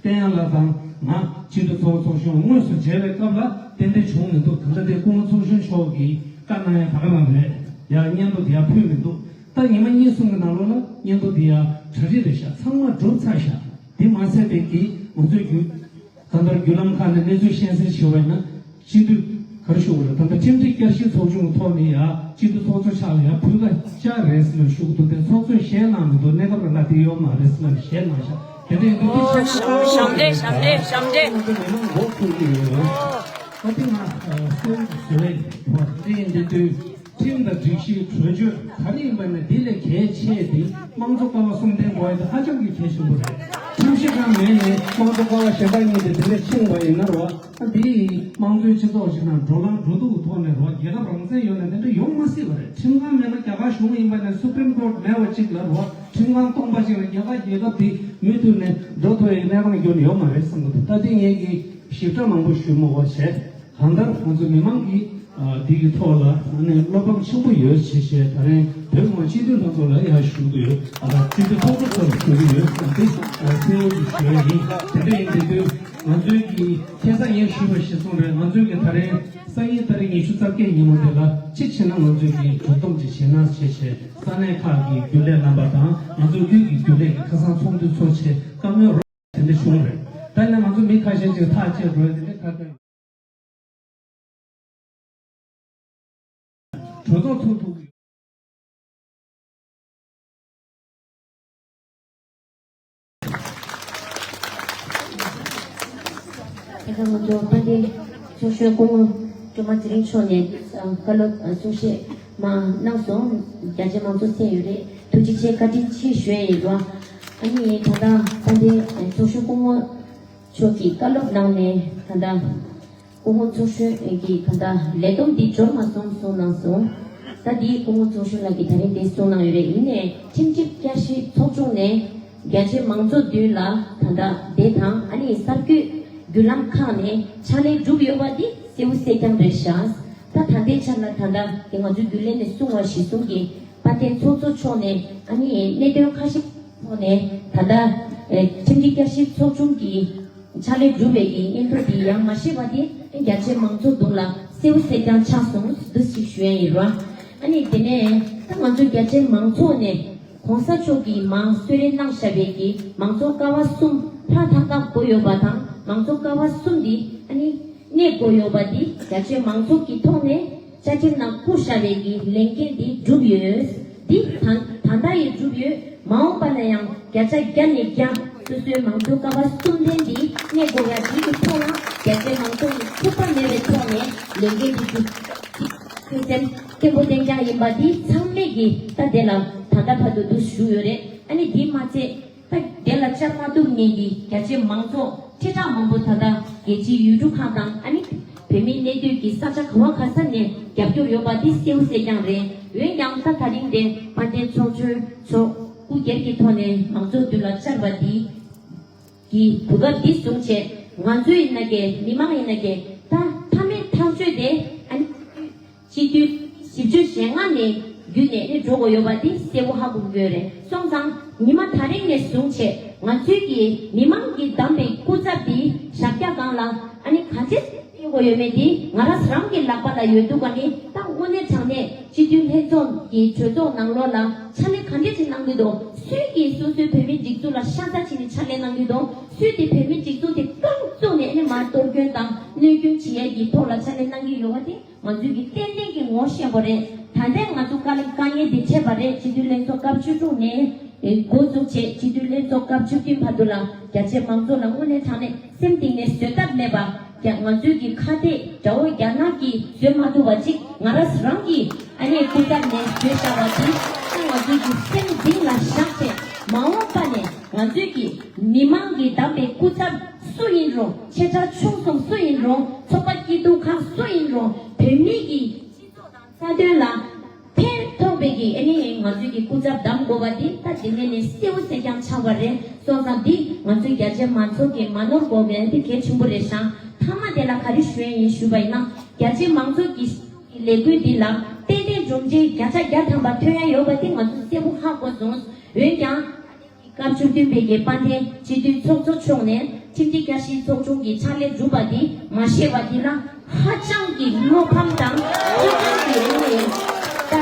བསྟན་ཡག་ལགས་དང་ང་སྤྱི་འཐུས་ཚོགས་ཚོགས་གཞོན་དངོས་སུ་མཇལ་བའི་སྐབས་ལ་ཏན་ཏན་བྱུང་མི་འདུག་ད་ལྟ་དེ་སྐུ་ངོ་ཚོགས་གཞོན་མཆོག་གིས་བཀའ་གནང་ཡ་ག་རེ་ལ་རེད་ཡ། སྙན་ཐོ་འདི་ཡ་ཕུལ་མི་འདུག་ད་ཉི་མ་གཉིས་གསུམ་གྱི་ནང་ལོགས་ལ་སྙན་ཐོ་འདི་ཡ་གྲ་སྒྲིག་རེད་ཤག་ཚང་མ་གྲུབ་ཚར་ཤག་དེ་མ་ཟད་པའི་གི་ང་ཚོའི་རྒྱུད་ད་ལྟར་བརྒྱུད་ལམ་ཁག་ནས་གནས་ཚུལ་གཤམ་གསལ་ཞུ་བ་ཡིན་ན། སྤྱི་འཐུས་ག་རེ་ཞུ་དགོས་རེད། ད་ལྟ་ཁྲིམས་སྒྲིག་བསྐྱར་ཞིབ་ཚོགས་ཆུང་གི་ཐོག་ནས་ཡ་སྤྱི་འཐུས་ཚོགས་གཙོ་ཕྱག་ལ་ཡ་ཕུལ་ཁ་བཅར་རེད་ཟེར་ནས་ཞུ་གི་འདུག་དེ་ཚོགས་གཙོས་ཞལ་གནང་མི་འདུག་གནས་སྐབས་རང་ལ་དེ་ཡོད་མ་རེད་ཟེར་ནས་ཞལ་གནང་ཤག་དེ་འདྲ་ཡིན་དུས་དེ་ཆབ་སྲིད་ཀྱི་ཞབས་འདྲེན་ཞབས་འདྲེན་ཞབས་འདྲེན་ང་ཚོ་མི་མང་མགོ་ཁུར་གྱི་ཡོད་རེད། ད་དེ་ང་གསོལ་ཞུ་ཡ་ཡིན། དེ་འདྲ་ཡིན་དུས། ཁྲིམས་དང་སྒྲིག་གཞི་གྲོས་ཆོད་ག་རེ་ཡིན་པ་ནས་དེ་ལས་གལ་ཆེ་དེ་དམངས་གཙོ་ཀ་བ་གསུམ་ལྡན་དགོས་ཡ་དེ་ཧ་ཅང་གི་གལ་ཆེན་པོ་རེད། ཁྲིམས་གཞི་གང་མེད་ནས་དམངས་གཙོ་ཀ་བ་གཞན་དག་གཉིས་དེ་དེ་ལས་ཕྱིན་པ་ཡིན་ན་རོ། ཨ་འདི་དམངས་གཙོའི་སྤྱི་ཚོགས་ཤིག་ནང་འགྲོ་ལམ་འགྲོ་འདུག་གི་ཐོག་ནས་རོ་རྒྱལ་ཁབ་རང་བཙན་ཡོད་ན་དེ་འདྲ་ཡོང་མ་སྲིད་པ་རེད། ཁྲིམས་ཁང་མེད་ན་རྒྱ་གར་གཞུང་ཡིན་པ་ནས་Supreme Court་མེད་པ་གཅིག་ལ་རོ་ཁྲིམས་ཁང་སྟོང་པ་ཅིག་ལ་རྒྱ་གར་རྒྱལ་ཁབ་དེ་མུ་མཐུད་ནས་འགྲོ་ཐུབ་ཡའི་གནས་སྟངས་འགྱུར་ཡོད་མ་རེད་བསམ་གི་འདུག་ད་དེ་ངས་ཀྱི་ཞིབ་ཕྲ་མང་པོ་ཞུ་མ་དགོས་བྱས། གང་ལྟར་ང་ཚོ་མི་མང་གིས་ཨ་འདི་གི་ཐོག་ལ་ཨ་ནི་བློ་ཕམ་ཆེན་པོ་ཡོད་ཅེས་བཤད། ད་རེས་བོད་མི་མང་སྤྱི་འཐུས་ལྷན་ཚོགས་ལ་ཡང་ཞུ་གི་ཡོད། ཨ་སྤྱི་འཐུས་ཚོགས་གཙོ་ཚོར་ཞུ་གི་ཡོད་ཟེར་ཏེ་ཨ་གསལ་བོ་ཞིག་ཞུ་ཡ་ཡིན། དེ་འདྲ་ཡིན་དུས་ང་ཚོའི་གི་ཁ་སང་ཡང་ཞུས་པ་ཞིག་གསུངས་རེད། ང་ཚོའི་གི་ད་རེས་སང་ཉིན་ཏ་རིག་ཉི་ཤུ་རྩ་བརྒྱད་ཉིན་མོ་དེ་ལ་ཅི་བྱས་ན་ང་ཚོའི་གི་གྲོས་བསྡོམས་ཅིག་བྱེད་ན་ཅེས་བཤད། ས་གནས་ཁག་གི་རྒྱུན་ལས་རྣམ་པ་དང་ང་ཚོའི་དབུས་ཀྱི་རྒྱུན་ལས་ཀྱི་ཁ་སང་ཚོགས་འདུ་ཚོགས་ཆེད་བཀའ་མོལ་རོགས་དེ་འདྲ་བྱུང་རེད། ད་ནི་ང་ཚོ་མི་ཁ་ཤས་ཅིག་ཐག་བཅད་དགོས་དེ་འདྲ་ཁ་ཁ་ཡོད། གྲོས་ཚོགས་ཚོགས་ཐུབ་ཀྱི་ཡོད། དེ་ག་ང་ཚོ་དཔལ་ལྡན་ཚོགས་གཞོན་སྐུ་ངོ་སྒྲོལ་མ་ཚེ་རིང་མཆོག་ནས་བཀའ་སློབ་གསུང་བཤད་མ་གནང་སོང་། རྒྱ་ཆེ་མང་ཚོགས་གསན་ཡོད་རེད། ཐུགས་རྗེ་ཆེ་བཀའ་དྲིན་ཆེ་ཞུ་ཡ་ཡིན་རོགས། ཨ་ནི་ད་ལྟ་དཔལ་ལྡན་ཚོགས་གཞོན་སྐུ་ངོ་མཆོག་གིས་བཀའ་སློབ་གནང་ནས་ད་ལྟ་སྐུ་ངོ་ཚོགས་གཞོན་གྱི་ད་ལྟ་ལས་བསྡོམས་འདི་འབྱོར་མ་སོང་གསུངས་གནང་སོང་། ད་འདི་སྐུ་ངོ་ཚོགས་གཞོན་ལགས་ཀྱིས་ད་རིང་འདི་གསུངས་གནང་ཡོད་རེད། ཡིན་ནའི་ཁྲིམས་སྒྲིག་བསྐྱར་ཞིབ་ཚོགས་ཆུང་ནས་རྒྱ་ཆེ་མང་ཚོགས་མདུན་ལ་ད་ལྟ་དེ་དང་ཨ་ནི་གསར་འགོད་བརྒྱུད་ལམ་ཁག་ནས་ཕྱག་ལས་བསྒྲུབས་ཡོད་པ་འདི་གསལ་པོ་གསལ་རྐྱང་རེད་ཤག་ད་ད་ལྟའི་ཆར་ལ་ད་ལྟ་འདི་ང་ཚོའི་རྒྱུན་ལས་ནས་གསུངས་པ་གཞིར་བཟུང་གིས་དཔལ་ལྡན་ཚོགས་གཙོ་མཆོག་ནས་ཨ་ནི་གནད་དོན་ཁ་ཤས་ཐོག་ནས་ད་ལྟ་ཨེ་ཁྲིམས་སྒྲིག་བསྐྱར་ཞིབ་ཚོགས་ཆུང་གི་ཕྱག་ལས་སྒྲུབ་པའི་གི་སྙན་ཐོ་དེ་ཡང་མ་ཤེས་པ་དེ་རྒྱ་ཆེ་མང་ཚོགས་མདུན་ལ་གསལ་པོ་གསལ་རྐྱང་ཆགས་སོང་འདུག་ཅིག་ཞུ་ཡ་ཡིན་རོགས། ཨ་ནི་དེ་ནས་ད་ང་ཚོ་རྒྱ་ཆེ་མང་ཚོགས་ནས་གོང་ས་མཆོག་གིས་མང་གསོལ་རས་གནང་བཞག་པའི་གི་མང་གཙོ་ཀ་བ་གསུམ་ལྷ་ཐང་ཁ་དགོས་ཡོད་པ་དང་མང་གཙོ་ཀ་བ་གསུམ་དེ་ཨ་ནི་གནས་དགོས་ཡོད་པ་དེ་རྒྱ་ཆེ་མང་ཚོགས་ཀྱི་ཐོག་ནས་བཅའ་ཁྲིམས་ནང་བཀོད་བཞག་པའི་གི་ལས་འགན་འདི་བསྒྲུབས་ཡོད། འདི་ད་ད་ལྟ་ཡང་བསྒྲུབས་ཡོད། མ་འོངས་པ་ལ་ཡང་བརྒྱ་ཆ་བརྒྱ་ནས་བརྒྱ་སོ་སོའི་མང་གཙོའི་ཀ་བ་གསུམ་ལྡན་འདི་གནས་དགོས་ཡ་འདི་གི་ཐོག་ལ་རྒྱ་ཆེ་མང་ཚོགས་ཀྱི་ཐུགས་ཕམ་མེད་པའི་ཐོག་ནས་ལས་འགན་འདི་བསྒྲུབས། ཁོས་སེམས་བརྟན་པོ་བརྟན་རྐྱང་ཡིན་པ་འདི་ཚང་མས་ཀྱི་ད་དེ་ལ་ད་ལྟ་བར་དུ་འདུ་ཞུ་ཡོད་རེད། ཨ་ནི་འདི་མ་ཚད། ད་དེ་ལ་བཅར་མ་ཐུབ་མཁན་གྱི་རྒྱ་ཆེ་མང་ཚོགས་ཁྲི་ཕྲག་མང་པོ་ད་ལྟ་རྒྱལ་སྤྱིའི་ཡུལ་གྲུ་ཁག་དང་ཨ་ནི་ བོད་མིའི་གནས་སྡོད་ཀྱི་ས་ཆ་ག་བ་ག་ས་ནས་རྒྱབ་སྐྱོར་ཡོད་པ་འདི་གསལ་བོ་གསལ་རྐྱང་རེད། འོན་ཀྱང་ད་ད་རིང་འདིར་དཔལ་ལྡན་ཚོགས་གཙོ་མཆོག་སྐུ་སྒེར་གྱི་ཐོག་ནས་མང་ཚོགས་མདུན་ལ་བཅར་བ་འདི་གི་གོ་སྐབས་འདི་བཟུང་བྱས། ང་ཚོ་ཡིན་ན་གས་མི་མང་ཡིན་ན་གས་ད་མཐའ་མའི་ཐག་གཅོད་དེ་ཨ་ནི་སྤྱི་འཐུས་བཞི་བཅུ་ཞེ་ལྔ་ནས་བརྒྱུད་ནས་ནི་འགྲོ་དགོས་ཡོད་པ་འདི་གསལ་པོ་ཧ་གོ་དགོས་རེད། སོང་ཙང་ཉི་མ་ད་རིང་ནས་བཟུང་བྱས་ང་ཚོའི་གི་མི་མང་གིས་བདམས་པའི་སྐུ་ཚབ་འདི་ཞབས་བཀྱག་སྒང་ལ་ཨ་ནི་ག་འདྲས་སྤེལ་དགོས་ཡོད་མེད་འདི་ང་རང་རང་གི་ལག་པ་ལ་ཡོད་འདུག་ག་ནི་ད་དངོས་གནས་དྲང་གནས་སྤྱི་འཐུས་ལྷན་ཚོགས་ཀྱི་གྲོས་ཚོགས་ནང་ལོགས་ལ་ཕྱག་ལས་ག་འདྲས་ཅིག་གནང་གི་འདུག་སུས་ཀྱིས་སོ་སོའི་བོད་མིའི་སྒྲིག་འཛུགས་ལ་ཤ་ཚ་བྱས་ནས་ཕྱག་ལས་གནང་གི་འདུག་སུས་དེ་བོད་མིའི་སྒྲིག་འཛུགས་དེ་རྐང་བཙུགས་ནས་ཨ་ནི་མར་གཏོར་སྐྱོན་དང་གནོད་སྐྱོན་བྱེད་ཡས་ཀྱི་ཐོག་ལ་ཕྱག་ལས་གནང་གི་ཡོད་པ་དེ། ང་ཚོས་ཀྱི་ཏན་ཏན་གྱི་ངོ་ཤེས་པ་རེད། ད་ལྟའི་ང་ཚོ་དཀའ་ལས་དཀའ་ངལ་འདི་འཕྲད་པ་རེད། སྤྱི་འཐུས་ལྷན་ཚོགས་སྐབས་བཅུ་དྲུག་ནས་འགོ་བཙུགས་བྱས་སྤྱི་འཐུས་ལྷན་ཚོགས་སྐབས་བཅུ་བདུན་བར་དུ་ལ་རྒྱ་ཆེ་མང་ཚོགས་ལ་དངོས་གནས་དྲང་གནས་སེམས་གཏིང་ནས་བཟོད་ཐབས་མེད་པ་རྒྱ་ང་ཚོས་ཀྱི་ཁ་གཏད་དགྲ་བོ་རྒྱ་ནག་གིས་བཟོད་མ་ཐུབ་པ་ཅིག་ང་རང་རང་གིས་ཨ་ནེ་སྐུ་ཚབ་ནས་བཟོད་བཞག་པ་དེ་ང་ཚོས་ཀྱི་སེམས་གཏིང་ལ་བཞག་བྱས་མ་འོངས་པ་ནས་ང་ཚོས་ཀྱི་མི་མང་གིས་བདམས་པའི་སྐུ་ཚབ་སུ་ཡིན་རུང་ཆེ་ཕྲ་ཆུང་གསུམ་སུ་ཡིན་རུང་ཚོགས་པ་སྐྱིད་སྡུག་ཁག་སུ་ཡིན་རུང་བོད་མི་གི་རྩ་དོན་ལ་ཕན་ཐོགས་པའི་གི་ཨ་ནི་ང་ཚོའི་གི་སྐུ་ཚབ་བདམས་དགོས་པ་འདི་ད་དེ་ནས་ནས་གསལ་བོ་གསལ་རྐྱང་ཆགས་པ་རེད། སོང་ཙང་འདི་ང་ཚོའི་རྒྱ་ཆེ་མང་ཚོགས་ཀྱིས་མ་ནོར་དགོས་པའི་འདི་གལ་ཆེན་པོ་རེད་ཤག་མཐའ་མ་དེ་ལ་ག་རེ་ཞུ་ཡ་ཡིན་ཞུས་པ་ཡིན་ན་རྒྱ་ཆེ་མང་ཚོགས་ཀྱི་ལས་འགུལ་འདི་ལ་ཏན་ཏན་གྲུབ་འབྲས་བརྒྱ་ཆ་བརྒྱ་ཐམ་པ་ཐོན་ཡ་ཡོད་པ་འདི་ང་ཚོས་གསལ་པོ་ཧ་གོ་སོང་། འོན་ཀྱང་། སྐབས་བཅུ་བདུན་པའི་གི་དཔལ་ལྡན་སྤྱི་འཐུས་ཚོགས་གཙོ་མཆོག་ནས་ཁྲིམས་སྒྲིག་བསྐྱར་ཞིབ་ཚོགས་ཆུང་གི་ཕྱག་ལས་བསྒྲུབས་པ་འདི་མ་ཤེས་པ་འདི་ལ་ཧ་ཅང་གི་བློ་ཕམ་དང་ཧ་ཅང་གི་ཨེ་ནས་ད་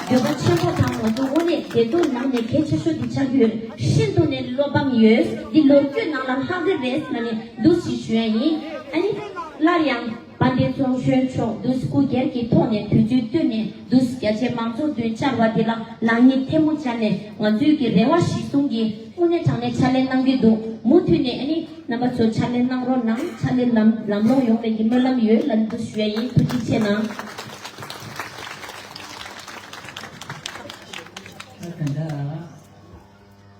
འདོད་པ་ཆེན་པོ་དང་ང་ཚོ་དངོས་གནས་བདེ་སྡུག་ནང་ནས་གལ་ཆེ་ཤོས་འདི་ཆགས་ཀྱི་ཡོད། ཤིན་ཏུ་ནས་བློ་ཕམ་ཡོད། འདི་ལོ་རྒྱུས་ནང་ལ་ལྷག་གི་རེད་ཟེར་ནས་འདུག་ཞིག་ཞུ་ཡ་ཡིན། ཨ་ནི་སླར་ཡང་། དཔལ་ལྡན་ཚོགས་གཞོན་མཆོག་འདུག་སྐུ་སྒེར་གྱི་ཐོག་ནས་དུས་ཚོད་བཏོན་ནས་འདུག་རྒྱ་ཆེ་མང་ཚོགས་མདུན་བཅར་བ་འདི་ལ་ལག་གཉིས་ཐལ་མོ་སྦྱར་ནས་ང་ཚོའི་གི་རེ་བ་གཞི་བཟུང་གིས་དངོས་གནས་དྲང་གནས་ཕྱག་ལས་གནང་གི་འདུག་མུ་མཐུད་ནས་ཨ་ནི་རྣམ་པ་ཚོ་ཕྱག་ལས་གནང་རོགས་གནང་། ཕྱག་ལས་ལམ་ལམ་ལྷོང་ཡོང་བའི་གི་སྨོན་ལམ་ཡོད་ལ་འདུག་ཞུ་ཡ་ཡིན། ཐུགས་རྗེ་ཆེ་གནང་། ད་ད་ལྟ།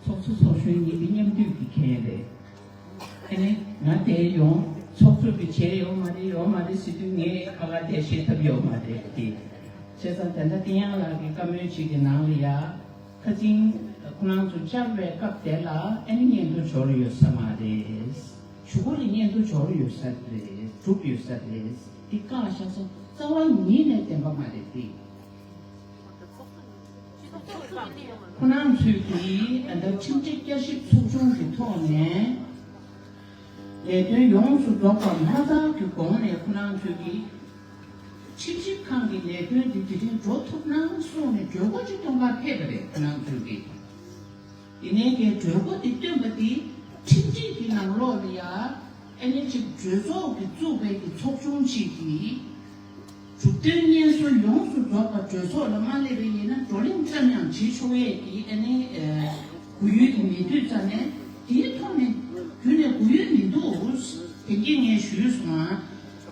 ཚོགས་གཙོ་ཚོགས་གཞོན་གཉིས་ཀྱི་མཉམ་འདུས་ཀྱི་འགན་རེད། ཨ་ནི་ང་དེ་ཡོང་ཚོགས་གཙོ་གི་བྱས་ཡོད་མ་རེད་ཡོད་མ་རེད་ཟེར་དུས་ངས་ཁ་ཁ་དེ་བཤད་ཐབས་ཡོད་མ་རེད་དེ། བྱས་ཙང་ད་ལྟ་བསྟན་དབྱངས་ལགས་ཀྱི་བཀའ་མོལ་ཅིག་གི་ནང་ལ་ཡ། ཁ་ཅིང་ཁོ་རང་ཚོ་བཅར་བའི་སྐབས་དེ་ལ་ཨ་ནི་སྙན་ཐོ་འབྱོར་ཡོད་ས་མ་རེད། གཞུག་གུ་ལ་སྙན་ཐོ་འབྱོར་ཡོད་ས་རེད། གྲུབ་ཡོད་ས་རེད། འདི་བཀག་བཞག་ས་རྩ་བ་ཉིད་ནས་བདེན་པ་མ་རེད་དེ། ཁོ་རང་ཚོས་ཀྱིས་ད་ལྟ་ཁྲིམས་སྒྲིག་བསྐྱར་ཞིབ་ཚོགས་ཆུང་གི་ཐོག་ནས་ལས་དོན་ཡོངས་སུ་རྫོགས་པ་མ་ཚར་གྱི་གོང་ནས་ཁོ་རང་ཚོས་ཀྱིས་ཁྲིམས་ཞིབ་ཁང་གི་ལས་དོན་དེ་དེ་རིང་འགྲོ་ཐུབ་ན་གསུངས་ནས་གྲོས་འགོ་ཅིག་གཏོང་གར་ཕེབས་པ་རེད། ཁོ་རང་ཚོས་ཀྱིས། ཡིན་ནའི་ཀྱི་གྲོས་འགོ་འདི་བཏོན་པ་འདི་ཁྲིམས་སྒྲིག་གི་ནང་ལོགས་ལ་ཡ་ཨ་ནི་ཅིག་གྲོས་ཚོགས་ཀྱི་བཙུགས་པའི་གི་ཚོགས་ཆུང་ཅིག་གིས་གྲུབ་དོན་སྙན་སེང་ཡོངས་སུ་རྫོགས་པ་གྲོས་ཚོགས་ལ་མ་སླེབས་པ་ཡིན་ན་བགྲོ་གླེང་ཙམ་ཡང་བྱེད་ཆོག་ཡས་ཀྱི་ཨ་ནི་གོ་ཡུལ་དེ་མེད་དུས་ཙང་ནས་དེའི་ཐོག་ནས་རྒྱུན་ནས་གོ་ཡུལ་མི་འདུག་དེ་གྱིས་ངས་ཞུས་སོང་ང་།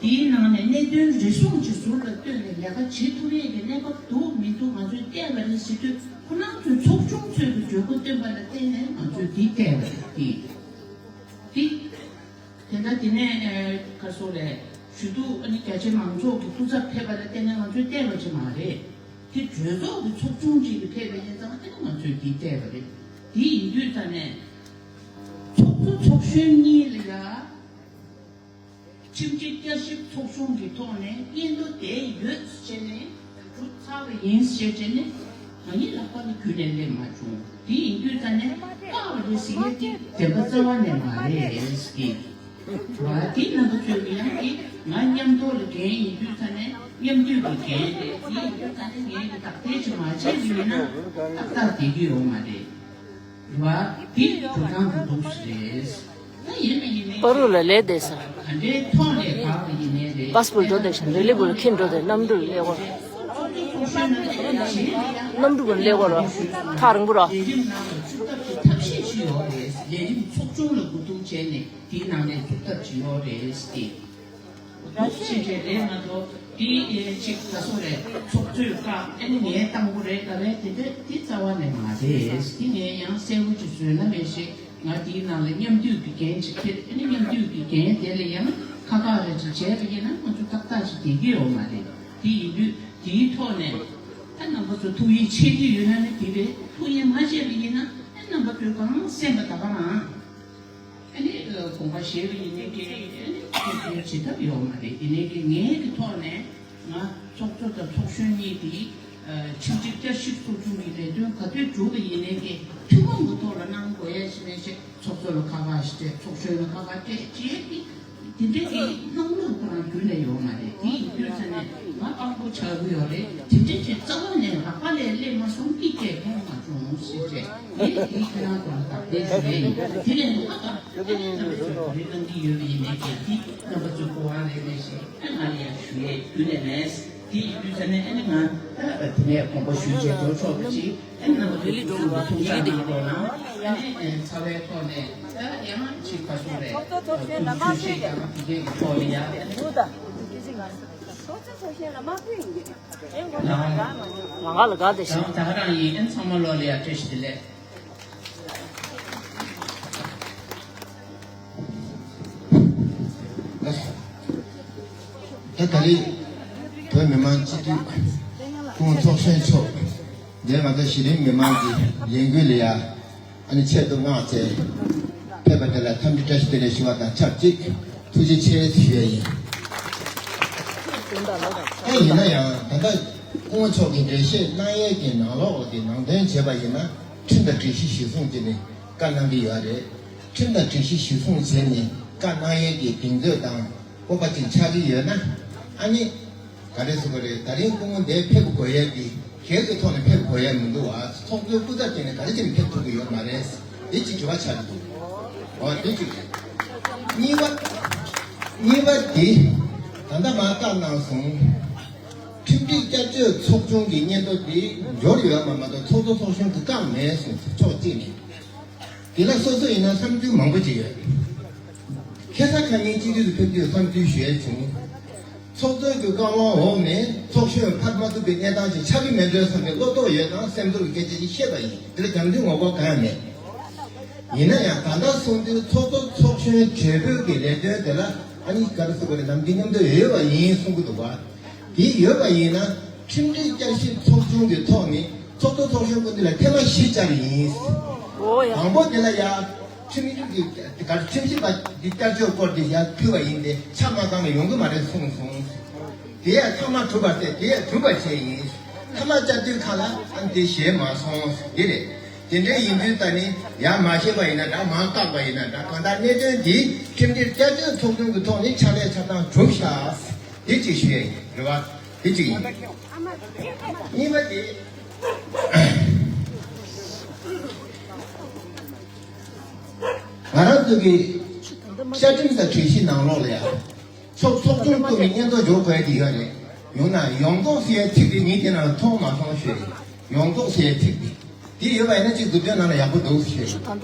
དེའི་ནང་ནས་གནད་དོན་རེ་ཟུང་ཅིག་ཟུར་ལ་བཏོན་ནས་ལས་ཀ་བྱེད་ཐུབ་ཡས་ཀྱི་གནས་བབ་འདུག་མི་འདུག་ང་ཚོས་བལྟས་པ་རེད་ཟེར་དུས་ཁོ་རང་ཚོའི་ཚོགས་ཆུང་ཚོས་ཀྱི་གྲོས་འགོ་བཏོན་པ་ལ་བརྟེན་ནས་ང་ཚོས་འདི་བལྟས་པ་རེད་དེ། དེ་དེ་འདྲ་དེ་ནས་ག་སོ་ལས་ཞུ་གཏུག་ཨ་ནི་རྒྱ་ཆེ་མང་ཚོགས་ཀྱི་སྐུ་ཚབ་ཕེབས་པ་ལ་བརྟེན་ནས་ང་ཚོས་བལྟས་པ་ཅིག་མ་རེད། དེ་གྲོས་ཚོགས་ཀྱི་ཚོགས་ཆུང་ཅིག་གིས་ཕེབས་པ་ཡིན་ཙང་ཨ་ནི་ང་ཚོས་འདི་བལྟས་པ་རེད། དེ་ཡིན་དུས་ཙང་ནས་ཚོགས་གཙོ་ཚོགས་གཞོན་གཉིས་ལ་ཡ། ཁྲིམས་སྒྲིག་བསྐྱར་ཞིབ་ཚོགས་ཆུང་གི་ཐོག་ནས་སྙན་ཐོ་དེ་ཡོད་ཟེར་ནས་གྲུབ་ཚར་བ་ཡིན་ཟེར་བྱས་ནས་ང་གཉིས་ལག་པ་ལ་རྒྱུན་ནས་སླེབས་མ་བྱུང་། དེ་ཡིན་དུས་ཙང་ནས་བཀག་པ་རེད་ཟེར་ཡས་དེ་བདེན་པ་རྩ་བ་ནས་མ་རེད་ཟེར་གི། བ་དེ་རྣམ་པ་ཚོས་ཀྱི་ཡང་གི་ང་མཉམ་ཐོག་ལ་འགན་ཡིན་དུས་ཙང་ནས་མཉམ་འདུས་ཀྱི་འགན་རེད། དེ་ཡིན་དུས་ཙང་ནས་ངས་ཀྱི་དག་ཐེར་ཅིག་མ་བྱས་པ་ཡིན་ན་ཏག་ཏག་བསྡད་ཀྱི་ཡོད་མ་རེད། བ་དེ་གྲུབ་སྟངས་དེ་འདུག་ཟེར། ད་ཡིན་མིན་ཡིན་མིན་པ་རུ་ལ་ལས་བསྡད་ས། ག་འདྲའི་ཐོག་ནས་བག་ཡིན་ནའི་རེད། པཱ་སི་པོར་འགྲོ་བསྡད་ཤག་རི་ལི་བུ་ལ་ཁྱེད་འགྲོ་བསྡད། གནམ་གྲུ་ལ་སླེབས་ཀྱི་ཡོད་རེད། གནམ་གྲུ་བུ་ལ་སླེབས་ཀྱི་ཡོད་རེད། ཐག་རིང་པོ་རེད། ལས་རིམ་ནང་ལ་ཚུད་ཐབས་ཀྱི་ཐབས་ཤེས་ཅིག་ཡོད་རེད། ལས་རིམ་ཚོགས་ཆུང་ལ་གོ་བསྡུར་བྱས་ནས་དེའི་ནང་ནས་ཚུད་ཐབས་ཅིག་ཡོད་རེད་ཟེར་ཏེ། འདུག་ཕྱིན་ཆད་རེད་མ་གཏོགས་དེ་ཅིག་ད་སོ་རེད། ཚོགས་གཙོས་བཀག་ཨ་ནི་ངས་བཏང་དགོས་རེད་ད་རེད། དེ་འདྲ་དེ་རྩ་བ་ནས་མ་རེད། དེ་ངས་ཡང་གསལ་པོ་ཅིག་བཟོས་ན་མེད་ཞེས། ང་དེའི་ནང་ལ་མཉམ་འདུས་ཀྱི་འགན་ཅིག་ཁྱེར། ཨ་ནི་མཉམ་འདུས་ཀྱི་འགན་དེ་ལ་ཡང་ག་ ཁག་ཁག་རེ་ཅིག་བྱས་པ་ཡིན་ན་ང་ཚོ་ཏག་ཏག་ཅིག་བསྡད་ཀྱི་ཡོད་མ་རེད། དེ་ཡིན་དུས་དེའི་ཐོག་ནས་ད་རྣམ་པ་ཚོ་ཐུགས་ཡིད་ཆེས་ཀྱི་ཡོད་ན་ནི་དེ་རེད། ཐུགས་ཡིད་མ་ཆེས་པ་ཡིན་ན་ཨ་རྣམ་པ་ཚོས་གང་སེམས་པ་ད་ག་རང་ཨ་ནི་དགོངས་པ་བཞེས་པ་ཡིན་ནའི་ཀྱེ་ཨ་ནི་ཐུགས་ཁུར་བྱེད་ཐབས་ཡོད་མ་རེད། ཡིན་ནའི་ཀྱེ་ངའི་གི་ཐོག་ནས་ང་ཚོགས་གཙོ་དང་ཚོགས་གཞོན་གཉིས་དེ་ཁྲིམས་སྒྲིག་བསྐྱར་ཞིབ་ཚོགས་ཆུང་གི་ལས་དོན་ག་དུས་གྲུབ་པ་ཡིན་ནའི་ཀྱེ་ཐུན་མོང་གི་ཐོག་ལ་གནང་དགོས་ཡ་ཞིག་མེད་ཅེས། ཚོགས་གཙོ་ལ་ཁ་ཁ་ཞིག་སྤྲད། ཚོགས་གཞོན་ལ་ཁ་ཁ་སྤྲད་ཅེས་ཀྱི་དེ་འདྲའི་གི་གནང་ལུགས་ཁོ་རང་རྒྱུན་ནས་ཡོད་མ་རེད། དེ་ཡིན་དུས་ས་ནས་ང་དཔང་པོ་ཆགས་ཀྱི་ཡོད་རེད། དེ་འདྲའི་ཅིག་རྩ་བ་ནས་ལག་པ་ལས་སླེབས་མ་སོང་། ཀྱི་སྐད་མཐོང་མ་བྱུང་ཞེས་བྱས། ངས་དེའི་ཁྱེད་རང་ཚོར་བདག་འཛིན་ཞུ་ཡས་ཡིན། དེ་ནས་ང་ད་ཨ་ནི་རྣམ་པ་ཚོས་གོ་རིམ་གནང་གི་ཡོད་པ་ཡིན་ནའི་ཀྱེ་དེ་རྣམ་པ་ཚོའི་གོ་བ་རེད་རེད་ཞེས་ཨ་ང་ལ་ཡང་ཞུ་ཡས་རྒྱུན་ནས་མེད། དེ་ཡིན་དུས་ས་ནས་ཨ་ནི་ང་ད་དེ་ནས་དགོངས་པ་ཞུས་བྱས་འགྲོ་ཆོག་པ་ཅིག་ཨ་ནི་ང་ཚོ་ཐུགས་ཁུར་ཐུགས་ཁྲལ་གནང་རོགས་གནང་། ཨ་ནི་ཚ་བའི་ཐོག་ནས་ད་ཡང་ཅིག་ག་སོང་རེད། ཐུགས་ཁུར་ཆེ་ཡང་དེ་གའི་གི་ཐོག་ནས་ཡང་ཨ་ནི་ང་ང་ལ་དགའ་བདེ་ཞིང་། ད་ག་རང་ཡིན། ཨ་ནི་ཚང་མ་ལོ་ལ་ཡང་བཀྲ་ཤིས་བདེ་ལེགས། ད་ད་རེས་བོད་མི་མང་སྤྱི་འཐུས་སྐུ་ངོ་ཚོགས་གཞོན་མཆོག་འདིར་ང་ཚོ་གཞི་རིམ་མི་མང་གི་ལས་འགུལ་ལ་ཡ་ཨ་ནི་ཆེད་དུ་མངགས་བྱས་ཕེབས་པ་དེ་ལ་འཚམས་འདྲི་བཀྲ་ཤིས་བདེ་ལེགས་ཞུ་བ་དང་ཆབས་ཅིག་ཐུགས་རྗེ་ཆེ་ཞུ་ཡ་ཡིན། ཨེ་ཡིན་ན་ཡང་ད་ལྟ་སྐུ་ངོ་མཆོག་གིས་འགྲེལ་བཤད་གནང་ཡས་ཀྱི་ནང་ལོགས་དེ་ནང་དོན་བྱས་པ་ཡིན་ན་ཁྲིམས་དང་སྒྲིག་གཞི་གཞིར་བཟུང་བྱས་ནས་བཀའ་གནང་གི་ཡོད་རེད། ཁྲིམས་དང་སྒྲིག་གཞི་གཞིར་བཟུང་བྱས་ནས་བཀའ་གནང་ཡས་ཀྱི་གདེང་ཚོད་དང་སྤོབས་པ་ཅིག་ཆགས་ཀྱི་ཡོད་ན། ཨ་ནི་ག་རེ་ཟེར་དགོས་རེད། ད་རིང་སྐུ་ངོ་འདིར་ཕེབས་དགོས་ཡས་ཀྱི་གལ་གྱི་ཐོག་ནས་ཕེབས་དགོས་ཡས་མི་འདུག་བ། ཚོགས་གཙོའི་སྐུ་ཚབ་བྱས་ནས་ག་རེ་བྱས་ནས་ཕེབས་ཐུབ་ཀྱི་ཡོད་མ་རེད། འདི་གཅིག་དྲི་བ་ཆགས་ཀྱི་འདུག་འོ་འདི་གཅིག་རེད། གཉིས་པ། གཉིས་པ་འདི་ད་ལྟ་མར་བཀའ་གནང་སོང་། ཁྲིམས་སྒྲིག་བསྐྱར་བཅོས་ཚོགས་ཆུང་གི་སྙན་ཐོ་འདི་འབྱོར་ཡོད་མ་མ་གཏོགས་ཚོགས་གཙོ་ཚོགས་གཞོན་གྱི་བཀའ་མེད་གསུངས་ཕྱོགས་གཅིག་ནས། དེ་ལ་སོ་སོ་ཡིན་ན་བསམ་ཚུལ་མང་པོ་ཅིག་ཡོད། ཁ་སང་ཁ་ཉིན་སྤྱི་འཐུས་སུ་ཕེབས་དུས་བསམ་ཚུལ་ཞུ་ཡས་བྱུང་། ཚོགས་གཙོའི་གི་བཀའ་དབང་འོག་ནས་ཚོགས་གཞོན་ཕེབས་མ་ཐུབ་པའི་གནས་སྟངས་ཤིག་ཆགས་ཀྱི་མེད་འགྲོ་བསམ་པའི་བློ་དོགས་ཡོད་ཙང་སེམས་ཚོར་གྱི་སྐད་ཆ་ཞིག་བཤད་པ་ཡིན། དེ་ལ་རྒྱང་འཛིན་ངོ་རྒོལ་གང་ཡང་མེད། ཡིན་ན་ཡང་ད་ལྟ་སོང་དུས་ཚོགས་གཙོ་ཚོགས་གཞོན་བགྲེས་པོའི་གི་ལས་དོན་དེ་ལ་ཨ་ནི་ག་རེ་ཟེར་དགོས་རེད། ནམ་རྒྱུན་མཉམ་དུ་ཡོད་པ་ཡིན་གསུང་གི་འདུག་བ། དེ་ཡོད་པ་ཡིན་ན་ཁྲིམས་སྒྲིག་བསྐྱར་ཞིབ་ཚོགས་ཆུང་གི་ཐོག་ནས་ཚོགས་གཙོ་ཚོགས་གཞོན་སྐུ་མདུན་ལ་ཐེངས་མ་བཞི་བཅར་ཡིན། འོ་ཡ། དང་པོ་དེ་ལ་ཡ་ཁྲིམས་ཞིབ་ཀྱི་ག་ཁྲིམས་ཞིབ་པ་འདི་བསྐྱར་བཅོས་སྐོར་དེ་ཡ་ཕུལ་བ་ཡིན་ཏེ་ཆ་མ་ཚང་ན་ཡོང་གི་མ་རེད་གསུངས་སོང་། དེ་ཡ་ཚང་མ་གྲུབ་པ་ཟེར་དེ་ཡ་གྲུབ་པ་བྱས་ཡིན། ཐ་མ་བསྐྱར་ཟློས་ཁག་ལ་ཨ་ནི་དེ་བཞེས་མ་སོང་། དེ་རེད། དེ་འདྲ་ཡིན་དུས་ད་ནི་ཡ་མ་བཞེས་པ་ཡིན་ན་འདྲ་མ་བཀག་པ་ཡིན་ན་འདྲ་གང་ལྟར་གནད་དོན་འདི་ཁྲིམས་སྒྲིག་བསྐྱར་བཅོས་ཚོགས་ཆུང་གི་ཐོག་ནས་ཕྱག་ལས་ཆ་ཚང་གྲུབ་ཤག་དེ་གཅིག་ཞུ་ཡ་ཡིན། རེད་བ། དེ་གཅིག་ཡིན། གཉིས་པ་དེ། ང་རང་ཚོ་གི་བཅའ་ཁྲིམས་དང་གྲོས་གཞི་ནང་ལོགས་ལ་ཡ། ཚོགས་ཚོགས་ཆུང་བཙུགས་ནས་སྙན་ཐོ་འབྱོར་དགོས་ཡ་དེ་ཡོད་རེད། ཡང་ན་ཡོངས་རྫོགས་ཟེར་ཡའི་ཚིག་དེ་ངས་དེ་ནང་ལ་མཐོང་མ་སོང་ཞུས་རེད། ཡོངས་རྫོགས་ཟེར་ཡའི་ཚིག་དེ། དེ་ཡོད་པ་ཡིན་ན་གཅིག་མཛུབ་སྟོན་གནང་ན་ཡག་པོ་འདུག་ཞུས་རེད།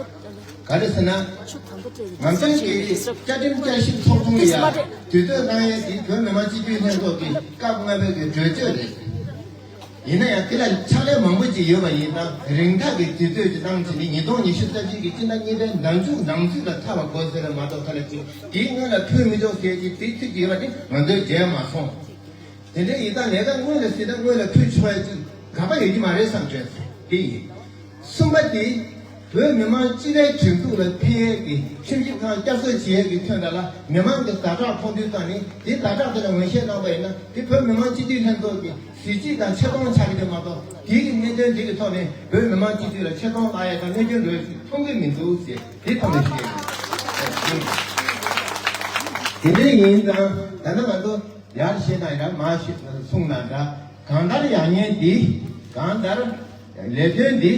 ག་རེ་ཟེར་ན། ང་ཚོའི་གི་བཅའ་ཁྲིམས་བསྐྱར་ཞིབ་ཚོགས་ཆུང་ལ་ཡ་དུས་ཚོད་གནང་ཡས་དེ་བོད་མི་མང་སྤྱི་འཐུས་ལྷན་ཚོགས་ཀྱི་སྐབས་ལྔ་པའི་གི་གྲོས་ཆོད་རེད། ཡིན་ན་ཡང་དེ་ལ་ཕྱག་ལས་མང་པོ་ཅིག་ཡོད་པ་ཡིན་ན་རིང་ཐག་གི་དུས་ཚོད་ཅིག་བཏང་བྱས་ནས་ཉིས་སྟོང་ཉི་ཤུ་རྩ་གཅིག་གི་སྤྱི་ཟླ་གཉིས་པའི་ཟླ་མཇུག་ནང་ཚུད་ལ་ཚར་བ་དགོས་ཟེར་བ་མ་གཏོགས་ཁ་ལ་ཅིག་དེའི་སྔོན་ལ་ཕུལ་མི་ཆོག་ཟེར་གྱི་དེའི་ཚིག་ཅིག་ཡོད་པ་དེ་ང་ཚོས་མཇལ་མ་སོང་། དེ་འདྲ་ཡིན་ཙང་ལས་ཀ་སྔོན་ལ་ཟིན་ན་སྔོན་ལ་ཕུལ་ཆོག་ཡ་ཅིག་དགག་པ་ཡོད་ཀྱི་མ་རེད་བསམ་བྱས་དེ་ཡིན། གསུམ་པ་དེ། བོད་མི་མང་སྤྱི་བའི་སྒྲིག་འཛུགས་ལ་ཕན་ཡས་ཀྱི་ཁྲིམས་ཞིབ་ཁང་བསྐྱར་གསོ་བྱེད་ཡས་ཀྱི་ཐོན་ཐོག་ལ་མི་མང་གི་ཟ་ཁྲག་ཕོག་དུས་ཙང་ནས་དེ་ཟ་ཁྲག་དེ་ལ་ངོས་བཞེས་གནང་པ་ཡིན་ན་དེ་བོད་མི་མང་སྤྱི་འཐུས་ལྷན་ཚོགས་ཀྱི་གཟི་བརྗིད་དང་ཆེ་མཐོང་ཆགས་ཀྱི་དེ་མ་གཏོགས་དེའི་གི་གནད་དོན་དེ་གི་ཐོག་ནས་བོད་མི་མང་སྤྱི་འཐུས་ལ་ཆེ་མཐོང་བསླབ་ཡས་དང་གནོད་སྐྱོན་འགྲོ་ཡས་ཅིག་མཐོང་གི་མི་འདུག་ཟེར་དེ་ཐོག་ནས་ཞུ་ཡས་ཡིན། དེ་འདྲ་ཡིན་ཙང་ད་ལྟ་ང་ཚོ། ཡར་བཤད་ན་ཡར་མར་བཤད་གསུངས་ན་འདྲ། གང་ལྟར་ཡར་ཉན་འདི། གང་ལྟར་ལས་དོན་འདི་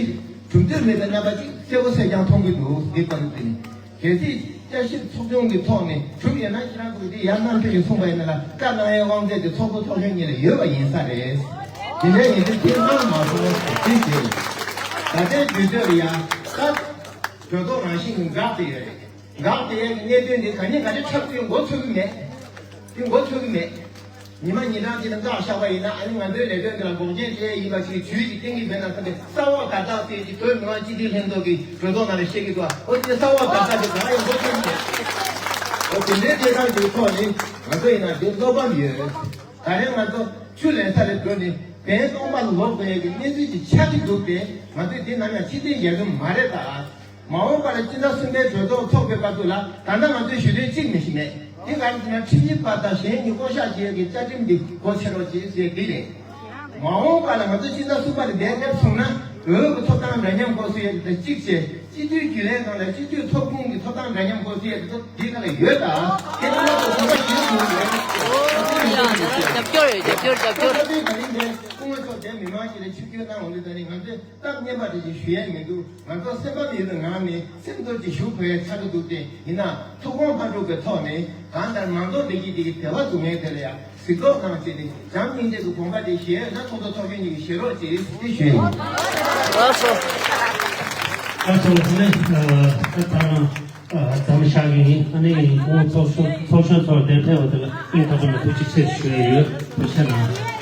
གྲུབ་འབྲས་མེད་པའི་རྣམ་པ་ཅིག་གསལ་པོ་གསལ་རྐྱང་མཐོང་གི་འདུག་འདི་ལྟར་དེ་ནི་གལ་སྲིད་བསྐྱར་ཞིབ་ཚོགས་ཆུང་གི་ཐོག་ནས་གྲུབ་ཡོད་ན་ཁྱེད་རང་ཚོ་འདི་ཡར་གནང་ཕེབས་ཀྱི་གསུངས་པ་ཡིན་ན་ལ་བཀའ་གནང་ཡའི་དབང་ཚད་དེ་ཚོགས་གཙོ་ཚོགས་གཞོན་གཉིས་ལ་ཡོད་པ་ཡིན་ས་རེད། དེ་འདྲ་ཡིན་དུས་དེ་གནང་མ་སོང་དེ་བྱས། ད་ལྟའི་དུས་ཚོད་ལ་ཡང་ད་གྲོས་ཚོགས་རང་བཞིན་གྱི་འགག་བསྡད་ཡོད་རེད། འགག་བསྡད་ཡས་ཀྱི་གནད་དོན་འདི་ག་ནས་ག་ནས་འཁྲབ་ཚུལ་མགོ་ཚོས་ཀྱི་མེད། དེ་མགོ་ཚོས་ཀྱི་མེད། ཉི་མ་ཉིན་གྲངས་ཅིག་ལ་འགག་བཞག་པ་ཡིན་ན་ཨ་ནི་ང་ཚོའི་ལས་དོན་འདི་ལ་འགོག་རྐྱེན་སྤྲད་ཡིན་པ་ཞིག་ཇུས་ཀྱིས་བསྟན་གྱི་མེད་ན་བསམ་པའི་ས་འོག་དར་ཐག་ཟེར་གྱི་བོད་མི་མང་སྤྱི་འཐུས་ལྷན་ཚོགས་ཀྱི་གྲོས་ཚོགས་ནང་ལ་བཤད་ཀྱི་འདུག་ཨོ་དེ་ས་འོག་དར་ཐག་དེ་གང་ཡང་མགོ་ཚོས་ཀྱི་མེད། འོ་དེ་འདྲའི་བྱེད་སྟངས་ཀྱི་ཐོག་ནས་ང་ཚོ་ཡིན་ན་དེ་བློ་ཕམ་ཡོད། ད་རེས་ང་ཚོ་ཆུ་ལེན་ས་ལས་འགྲོ་ནས་བན་སྟོང་པ་ལོག་དགོས་ཡས་ཀྱི་གནས་ཚུལ་ཅིག་ཆགས་ཀྱི་འདུག་སྟེ། ང་ཚོས་དེ་ནམ་ཡང་ཕྱིར་འཐེན་རྒྱག་གི་མ་རེད་ད། མ་འོངས་པ་ལ་སྤྱི་ཟླ་གསུམ་པའི་གྲོས་ཚོགས་འཚོགས་པའི་སྐབས་སུ་ལ་ད་ལྟ་ང་ཚོས་ཞུ་དོན་གཅིག་མི་ཤེས་མེད། དེ་ག་རེ་ཟེར་ན་ཁྲིམས་ཞིབ་པ་དང་གཞན་གཉིས་བསྐོ་གཞག་བྱེད་ཡས་ཀྱི་བཅའ་ཁྲིམས་འདི་སྒོ་ཕྱེ་རོགས་གྱིས་ཟེར་གྱི་རེད། མ་འོངས་པ་ལ་ང་ཚོ་སྤྱི་ཟླ་གསུམ་པ་ལ་བསྡད་སླེབས་སོང་ན། འོས་ཀྱི་ཐོབ་ཐང་འདྲ་མཉམ་སྐོར་སུ་ཡོད་དེ་གཅིག་བྱས། སྤྱི་འཐུས་རྒྱུན་ལས་ཁང་ལ་སྤྱི་འཐུས་ཐོབ་ཁུངས་ཀྱི་ཐོབ་ཐང་འདྲ་མཉམ་སྐོར་སུ་ཡོད་དེ་ཚོ་འདི་ག་ལ་ཡོད་ད། དེ་ནང་ལ་ཚོ་གོམ་པ་ཞིག་ཡོད་རེད། ཨོ་ཡ་ཡ་ཡ། རྒྱབ་སྐྱོར་ཡོད། རྒྱབ་སྐྱོར། རྒྱབ་སྐྱོར། ད་ལྟ་དེ་ད་རིང་འདིར་སྐུ་ངོ་མཆོག་དེ་མི་མང་ཞིག་ལ་ཆིབས་བསྒྱུར་གནང་འོང་དུས་ད་ནི་ང་ཚོས་སྟབས་ཉན་པ་དེ་ཞིག་ཞུ་ཡས་མི་འདུག་ང་ཚོ་སེམས་པ་མི་ཡོད་ངང་ནས་སེམས་ཚོར་གྱི་ཞུ་དགོས་ཡ་ཆགས་ཀྱི་འདུག་སྟེ། ཡིན་ན་ཐུགས་དགོངས་མ་གྲུབ་པའི་ཐོག་ནས་གང་ལྟར་མང་ཚོགས་བདེ་སྐྱིད་དེ་གི་དེ་བ་འཛུགས་མཁན་དེ་ལ་ཡ་གཟིགས་རྟོག་གནང་བྱས་ཏེ་བྱམས་སྙིང་རྗེ་གི་དགོངས་པ་དེ་བཞེས་ན་ཚོགས་གཙོ་ཚོགས་གཞོན་གཉིས་ཀྱིས་བཞེས་རོགས་ཅེས་དེ་ཞུས་ཡིན། ལགས་སོ། ལགས་སོ། ཨ་ནི་ཨ་ད་རང་ཨ་ཟམ་ཤག་གི་ཨ་ནི་སྐུ་ངོ་ཚོགས་གཞོན་ཚོགས་གཞོན་ཚོར་གདན་ཕེབས་པ་དེ་ལ་སྙིང་ཐག་པ་ནས་ཐུགས་རྗེ་ཆེ་ཞུ་ཡི་ཡོད། ཐུགས་རྗེ་གནང་།